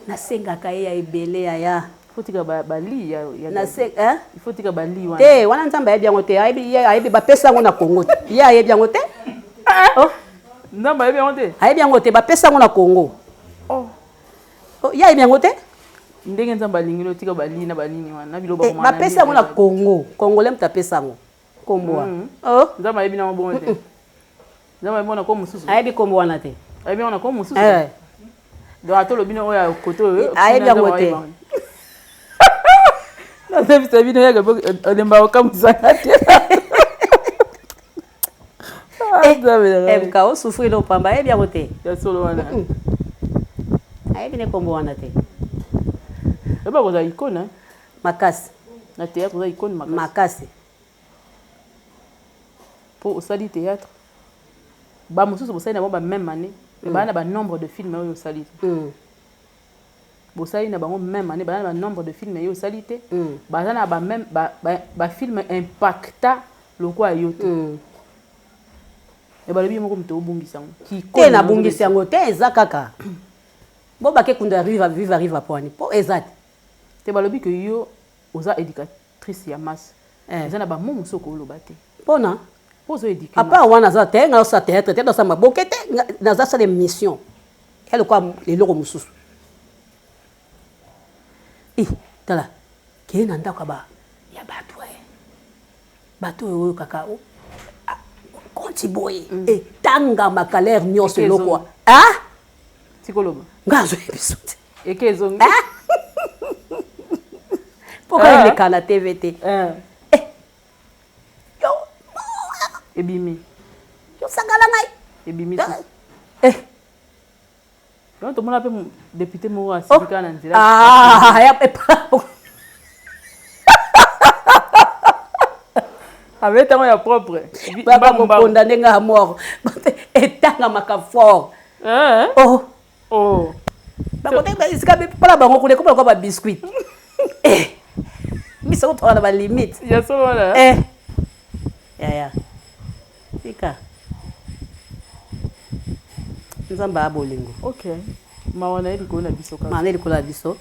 nasengaka ye ya ebele, yaya. Faut tika bali ya, il faut tika bali wana. Te, wana Nzambe ayebi yango te. Ayebi bapesa yango na Congo te, ye ayebi yango te. Nzambe ayebi yango te. Ayebi yango te, bapesa yango na Congo. Ye ayebi yango te. Ndenge Nzambe alingi, otika bali na banini wana na biloko. Bapesa yango na Congo, Congolais moto apesa yango kombo wana. Nzambe ayebi nango bongo te. Nzambe ayebi wana kombo mosusu. Ayebi kombo wana te. Ayebi wana kombo mosusu. Donc ata olobi na oyo ya kote oyo. Ayebi yango te. Nazebisa bino, yaka olemba, okambwisanga te. MK osouffrir no pamba, ayebi yango te. Ya solo wana. Ayebi ne kombo wana te. Oyeba kozala icône. Makasi. Na théâtre oza icône makasi. Makasi. Mpo osali théâtre, bamosusu bosali na bango bamême année, mais baa na banombre de film oyo osali te. Bosali na bango même année, baza na banombre de film oyo osali te. Baza na bamême bafilm impacta lokola yo te. E balobi ye moko moto obungisa yango. Te, nabungisi yango te, eza kaka bo bake kunda riva viva riva pwani mpo eza te. Te, balobi ke yo oza éducatrice ya masse. Eza na bamo mosusu okoloba te. Mpona mpo ozo éduquer. À part wana naza te, nga nasala théâtre te, nasala maboke te, nazasala émission ya lokwa eloko mosusu. I tala, keye na ndako ya bato, bato oyo oyokaka konti boye, etangamaka lere nyonso eloko. Tikoloba. Nga azoyebi biso te. Eke ezongi. Mpoka eleka na TV te. Ebimi. Yosangala ngai. Ebimi. Donc tomona mpe député moko asilika na nzela. Avec ntango ya propre. Bakokonda ndenge ya mort, etangamaka fort. Oh. Oh. Esika mpona bango kuna ekoma lokola babiscuit, biso kotoka na balimite. Ya solo wana. Yaya, tika Nzambe aya bolingo. Ok, mawa na ye likolo na biso kaka. Mawa na ye likolo na biso.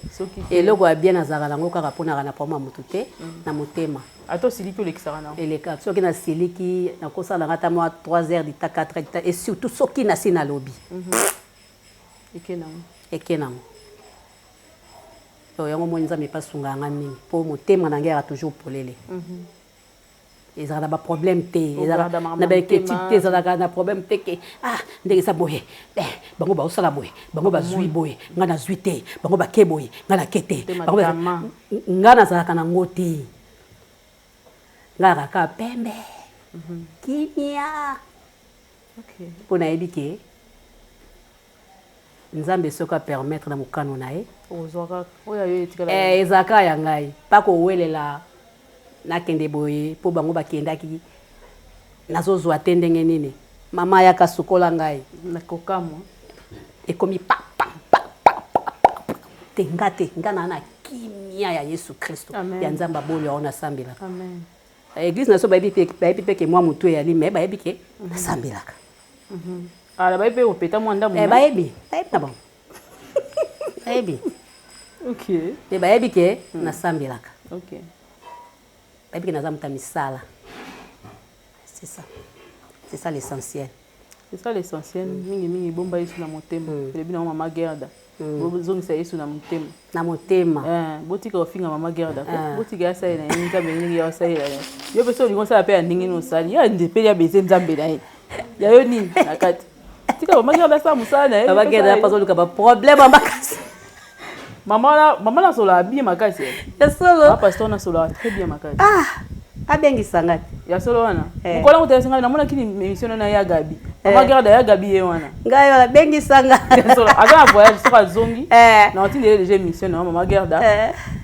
Eloko ya bien nazalaka nango kaka mponaka na problème ya motu te na motema. Ata osiliki, olekisaka nango. Eleka. Soki nasiliki, nakosala nanga ata mwa 3 heures du temps, 4 heures du temps, et surtout soki nasi nalobi. Eke nango. Eke nango. Donc yango moni Nzambe epasunga yanga mingi mpo motema na ngai yaka toujours polele. Ezalaka na baproblème te, na bainquiétude te, ezalaka na problème te ke ah, ndenge eza boye, bango baosala boye, bango bazwi boye, ngai nazwi te, bango bake boye, ngai nake te. Ngai nazalaka nango te, ngai kaka pembe, kimia, mpo nayebi ke Nzambe soki apermettre na mokano na ye, ezalaka ya ngai mpa kowelela nakende boye mpo bango bakendaki, nazozwa te. Ndenge nini mama ayaka sukola ngai? Nakokamwa. Ekomi pa pa pa pa pa pa te. Nga te, nga na kimia ya Yesu Kristo, ya Nzambe aboli yango nasambelaka. Église na biso bayebi mpe ke mwa motu eyali, me bayebi ke nasambelaka. Ala bayebi mpe kopeta mwa ndambo. Bayebi, bayebi na bango, bayebi. Me bayebi ke nasambelaka. Bayebi ke naza moto ya misala. C'est ça, c'est ça l'essentiel. C'est ça l'essentiel. Mingi mingi, bomba Yesu na motema. Elobi nango mama Gerda, bozongisa Yesu na motema. Na motema. Botika kofinga mama Gerda, botika asalela ye Nzambe ndenge ya osalela ye. Yo mpe so olingi osala mpe ya ndenge nini, osali yo ndepeli ya beze Nzambe na ye, ya yo nini na kati? Tika mama Gerda asala mosala na ye. Mama Gerda azoluka baproblème makasi. Mama, mama nasolaka bien makasi. Ya solo. Pasteur nasolaka très bien makasi. Ah, abengisanga te. Ya solo wana. Mokolo yango telesi ngai, namonaki émission na ya Gabi, mama Gerda, ya Gabi ye wana. Ngai wana, bengisanga. Aza na voyage, soki azongi na otindele déjà émission na mama Gerda.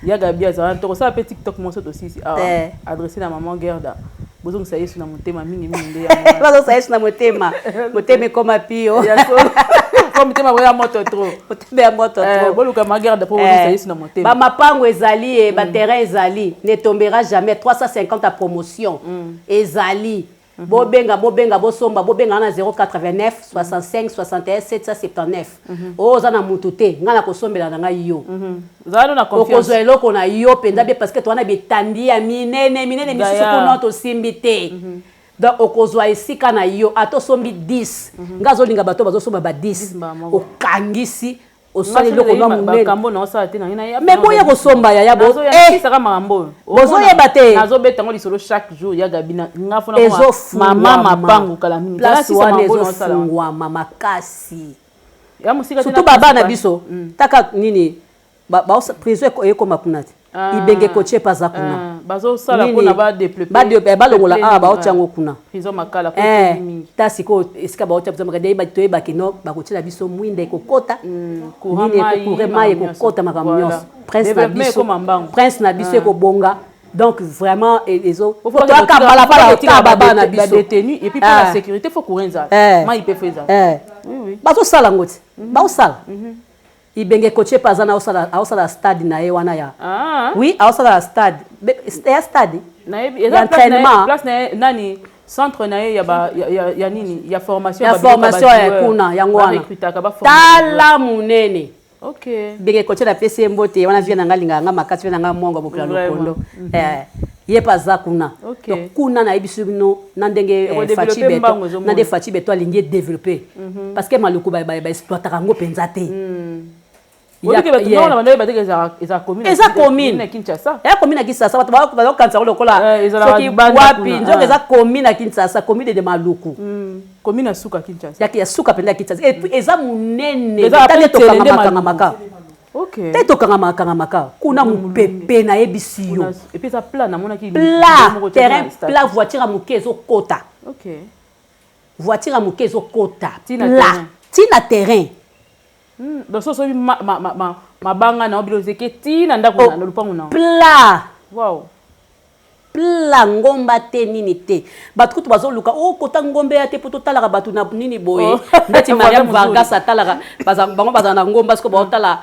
Ya Gabi azala, tokosala mpe TikTok moso tosisi awa adressé na mama Gerda. Bozongisa Yesu na motema mingi mingi nde. Bazongisa Yesu na motema, motema ekoma pio. Po motema boya moto trop. Motema ya moto trop. Boluka mama Gerda mpo bozongisa Yesu na motema. Bamapango ezali e baterrain ezali, ne tombera jamais, 350 ya promotion ezali. Bobenga, bobenga, bosomba, bobenga na 089 65 61 779. Oyo oza na mutu te, ngai nakosombela na ngai yo. Okozwa eloko na yo mpenza bien, parce que towana bitandi ya minene minene misusu kuna tosimbi te. Donc okozwa esika na yo, ata osombi 10. Ngai azolinga bato bazosomba ba 10, okangisi, osali eloko na monene. Mais boya kosomba, yaya. Bozoyebisaka makambo oyo. Bozoyeba te. Nazobeta yango lisolo chaque jour ya Gabi nga fona mama mapangu kala mingi. Place wana ezofungwama makasi, surtout baba na biso. Taka nini, prison ekoma kuna te. Ibenge kotie mpe aza kuna. Ah, bazosala mpona badévelopper. Balongola awa, baotia yango kuna. Prison Makala po etondi mingi. Ta sikoyo esika baotia prison Makala, toyebaki no bakotiela biso mwinda ekokota. Courant, nini, mai, courant, mai makambo ekokota, nyonso. Makambo Voilà. nyonso, prince na Développement biso ekoma mbangu. Prince na biso ekobonga. Donc vraiment ezo Faut toyaka balabala, otala babana na biso. Badétenu et puis pour la sécurité, faut courant ezala, mai mpe faut ezala. Oui. Bazosala yango ti baosala. Ibenge kotie mpe aza na aosala stade na ye wana ya oui, aosala stade, ya stade nayebi ya eza place na ye. Entraînement. Place na ye nani, centre na ye ya ba ya nini, ya formation. Ya Ba biloko formation ya bajoueur. Kuna yango wana. Barecrutaka, baformer. Tala monene. Benge kotie, napesi ye mbote wana. Vie na nga alingaka nga makasi, vie na nga mongo bokila. Vraiment. Lokondo. Ye mpe aza kuna. Donc kuna nayebisi bino na ndenge Ekodévelopper Fatshi Béton mbango ezomona. Na nde Fatshi Béton alingi edévelopper, parce que Maluku baexploitaka yango mpenza te. Oyebike bato ngai na bando oyeba teke ezala commune. Eza commune. Na Kinshasa. Eya commune ya Kinshasa. Bato bazokanisa yango lokola Eh, ezalaka soki libanda wapi. kuna, Nzoka ah. eza commune ya Kinshasa, commune de Maluku. Commune ya suka Kinshasa. Ya suka mpenza ya Kinshasa. Et puis eza monene. Eza tande après Tele nde. tokangamakanga te, tokangamakanga kuna, mopepe nayebisi yo. Et puis eza plat, namonaki. Plat. Moko te na Terrain stade. plat, voiture ya moke ezokota. Voiture ya moke ezokota. Tina plat terrain. Ntina terrain. Donc so soki mabanga na yo, bilo ezeke ntina ndako na lupango na yo. Plat. Wow. Plat, ngomba te, nini te. Bato kutu bazoluka okota ngombe ya te mpo totalaka bato na nini boye. Ndeti Mariam Voisin mozuri. Vargas atalaka bango bazala na ngomba, siko baotala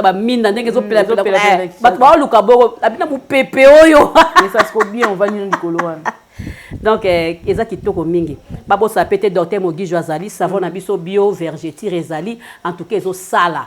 baminda ndenge ezopelapela. Ezopelapela. Bato baoluka bongo abina mopepe oyo. Esa siko bien, ovandi no likolo wana. Donc eza kitoko mingi. Babosala pe te, docteur Mogijo azali savon na biso bio vergeture ezali. En tout cas ezosala,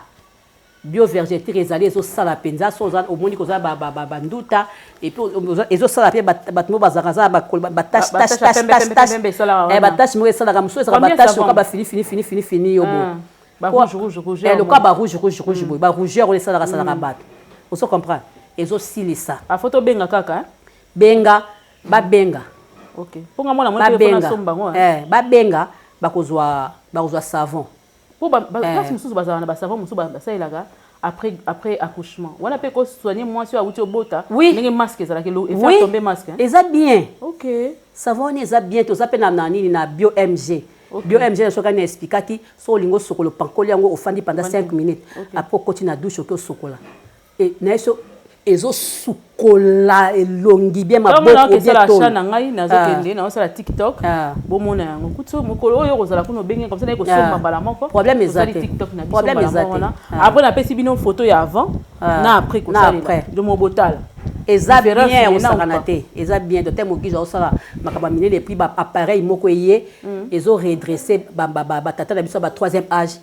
bio vergeture ezali, ezosala mpenza. So omoni koza banduta, et puis ezosala mpe bato mo bazalaka aza batache. Ba tache ya pembe, pembe, pembe esalaka wana. Batache moko esalaka, mosusu ezalaka Combien batache savon? loka bafini fini fini fini fini yo boye. Ba rouge, rouge, rouge. Lokola ba rouge, rouge, rouge boye, ba rougeur oyo esalaka salaka bato, ozo comprendre, ezosilisa. Afo tobenga kaka, hein? Benga, babenga. Ok, mponga mwana mwana mpe Babenga. nasomba bango, hein? Babenga, bakozwa savon. Mpo place mosusu bazala na basavon mosusu basalelaka après accouchement wana mpe kosoigne mwasi oyo awuti obota. Ndenge masque ezalaki efaire tomber masque, hein? Eza bien. Savon wana eza bien. Toza mpe na nini, na bio mg. Bio mg, soki ani expliquaki, so olingi osokola, opankoli yango, ofandi pendant 5 minutes, après okoti na douche, oki osokola. Na ye so ezosukola elongi bien, maboko maboko bien. Esala Tolo. achat na ngai, nazokende naosala TikTok. Bomona yango kuti mokolo oyo kozala kuna, obenge comme ça naye kosomba mbala moko. Problème eza Tosali te. TikTok na biso Problème mbala eza moko te. wana. Après napesi bino photo ya avant na après Na kosalela. après. Domo botala Eza Différence bien. ye na Osakana ou pas? te, eza bien. Docteur Mogijo aosala makambo ya minene. Et puis baappareil moko eye ezo redresse batata na biso ya ba troisième âge,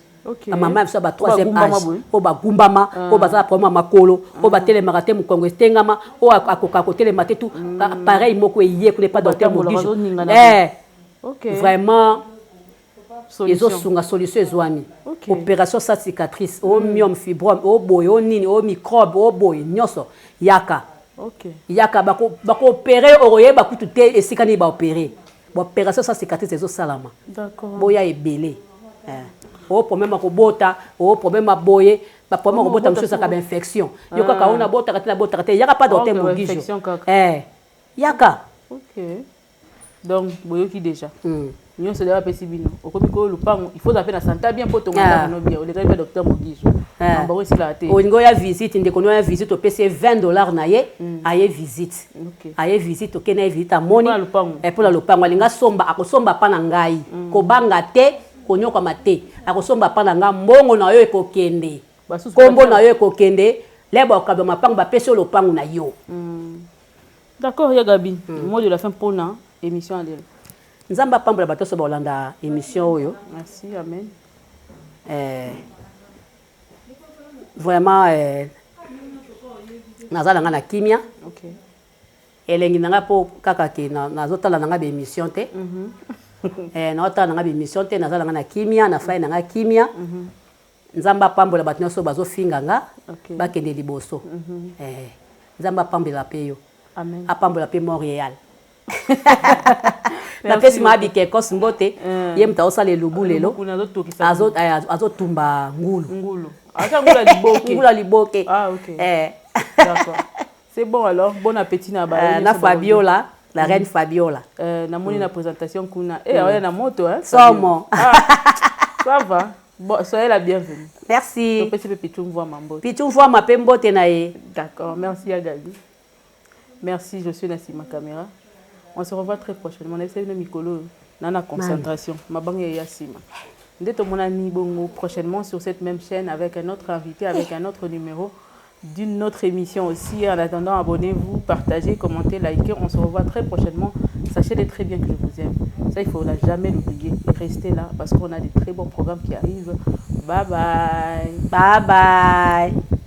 bamama ya biso ya ba troisième bagumbama âge, boye. oyo bagumbama, oyo baza na problème ya makolo, oyo batelemaka te, mokongo etengama, oyo akokaka kotelema te, tout appareil moko eye kuna epa docteur Batambolaka, Mogijo. bazoningana. Vraiment. Solution. Ezosunga, solution ezwami. Opération sans cicatrice, o myome, fibrome, o boye, o nini, o microbe, o boye nyonso, yaka. Yaka, bakoopérer, okoyeba kutu te esika nini baopérer. Baopération sans cicatrice ezosalama. Boya ebele. O problème ya kobota, o problème ya boye, baproblème ya kobota mosusu ezalaka bainfection. Yo kaka oyo nabotaka te, nabotaka te, yaka pa docteur Mogijo. Bainfection kaka. Yaka. Ok, donc boyoki déjà nyonso deya bapesi bino. Okomi koyo lupango, il faut ozala mpe na santé bien mpo tonga ndako no bien. Olekaki mpe docteur Mogijo, bango esilaka te. Olingi oya visite, ndeko no oya visite, opesi ye 20 $ na ye, aye visite. Aye visite, okende ye visite, amoni. Mpona lupango. Mpona lopango alingi asomba, akosomba mpa na ngai. Kobanga te, konyokama te, akosomba mpa na ngai. Mbongo na yo ekokende, Basusu nkombo na yo ekokende leba, okaba mapango, bapesi yo lopango na yo. D'accord, ya Gabi, mot de la fin mpona émission ya lelo. Nzambe apambola bato nyonso baolanda émission oyo. Merci, amen. Vraiment naza na ngai na kimia. Elengi na ngai mpo kaka ke nazotala na ngai baémission te. Naotala na ngai baémission te, naza na ngai na kimia, na fai na ngai kimia. Nzambe apambola bato nyonso bazofinga nga. Bakende liboso. Nzambe apambola mpe yo. Amen. Apambola mpe Montréal. Napesi maa bikekos mbote. Ye moto aosala elubu lelo. Kuna azotokisa. Azotumba ngulu. Ngulu, aza ngulu ya liboke. Ngulu ya liboke. Ah, ok. D'accord. C'est bon alors, bon appétit na ba. Na Fabiola, la reine Fabiola. Namoni na présentation kuna. Eh, oya na moto, hein. Somo. Ah, ça va. Bon, soyez la bienvenue. Merci. Topesi mpe Pichu Mvwama mbote. Pichu Mvwama mpe mbote na ye. D'accord, merci à Gabi. Merci, je suis na nsima caméra. On se revoit très prochainement. Nayebisa bino mikolo na concentration. Mabanga ya nsima. Nde tomonani bongo prochainement sur cette même chaîne avec un autre invité, avec un autre numéro d'une autre émission aussi. En attendant, abonnez-vous, partagez, commentez, likez. On se revoit très prochainement. Sachez très bien que je vous aime. Ça, il ne faudra jamais l'oublier. Restez là parce qu'on a des très bons programmes qui arrivent. Bye bye. Bye bye.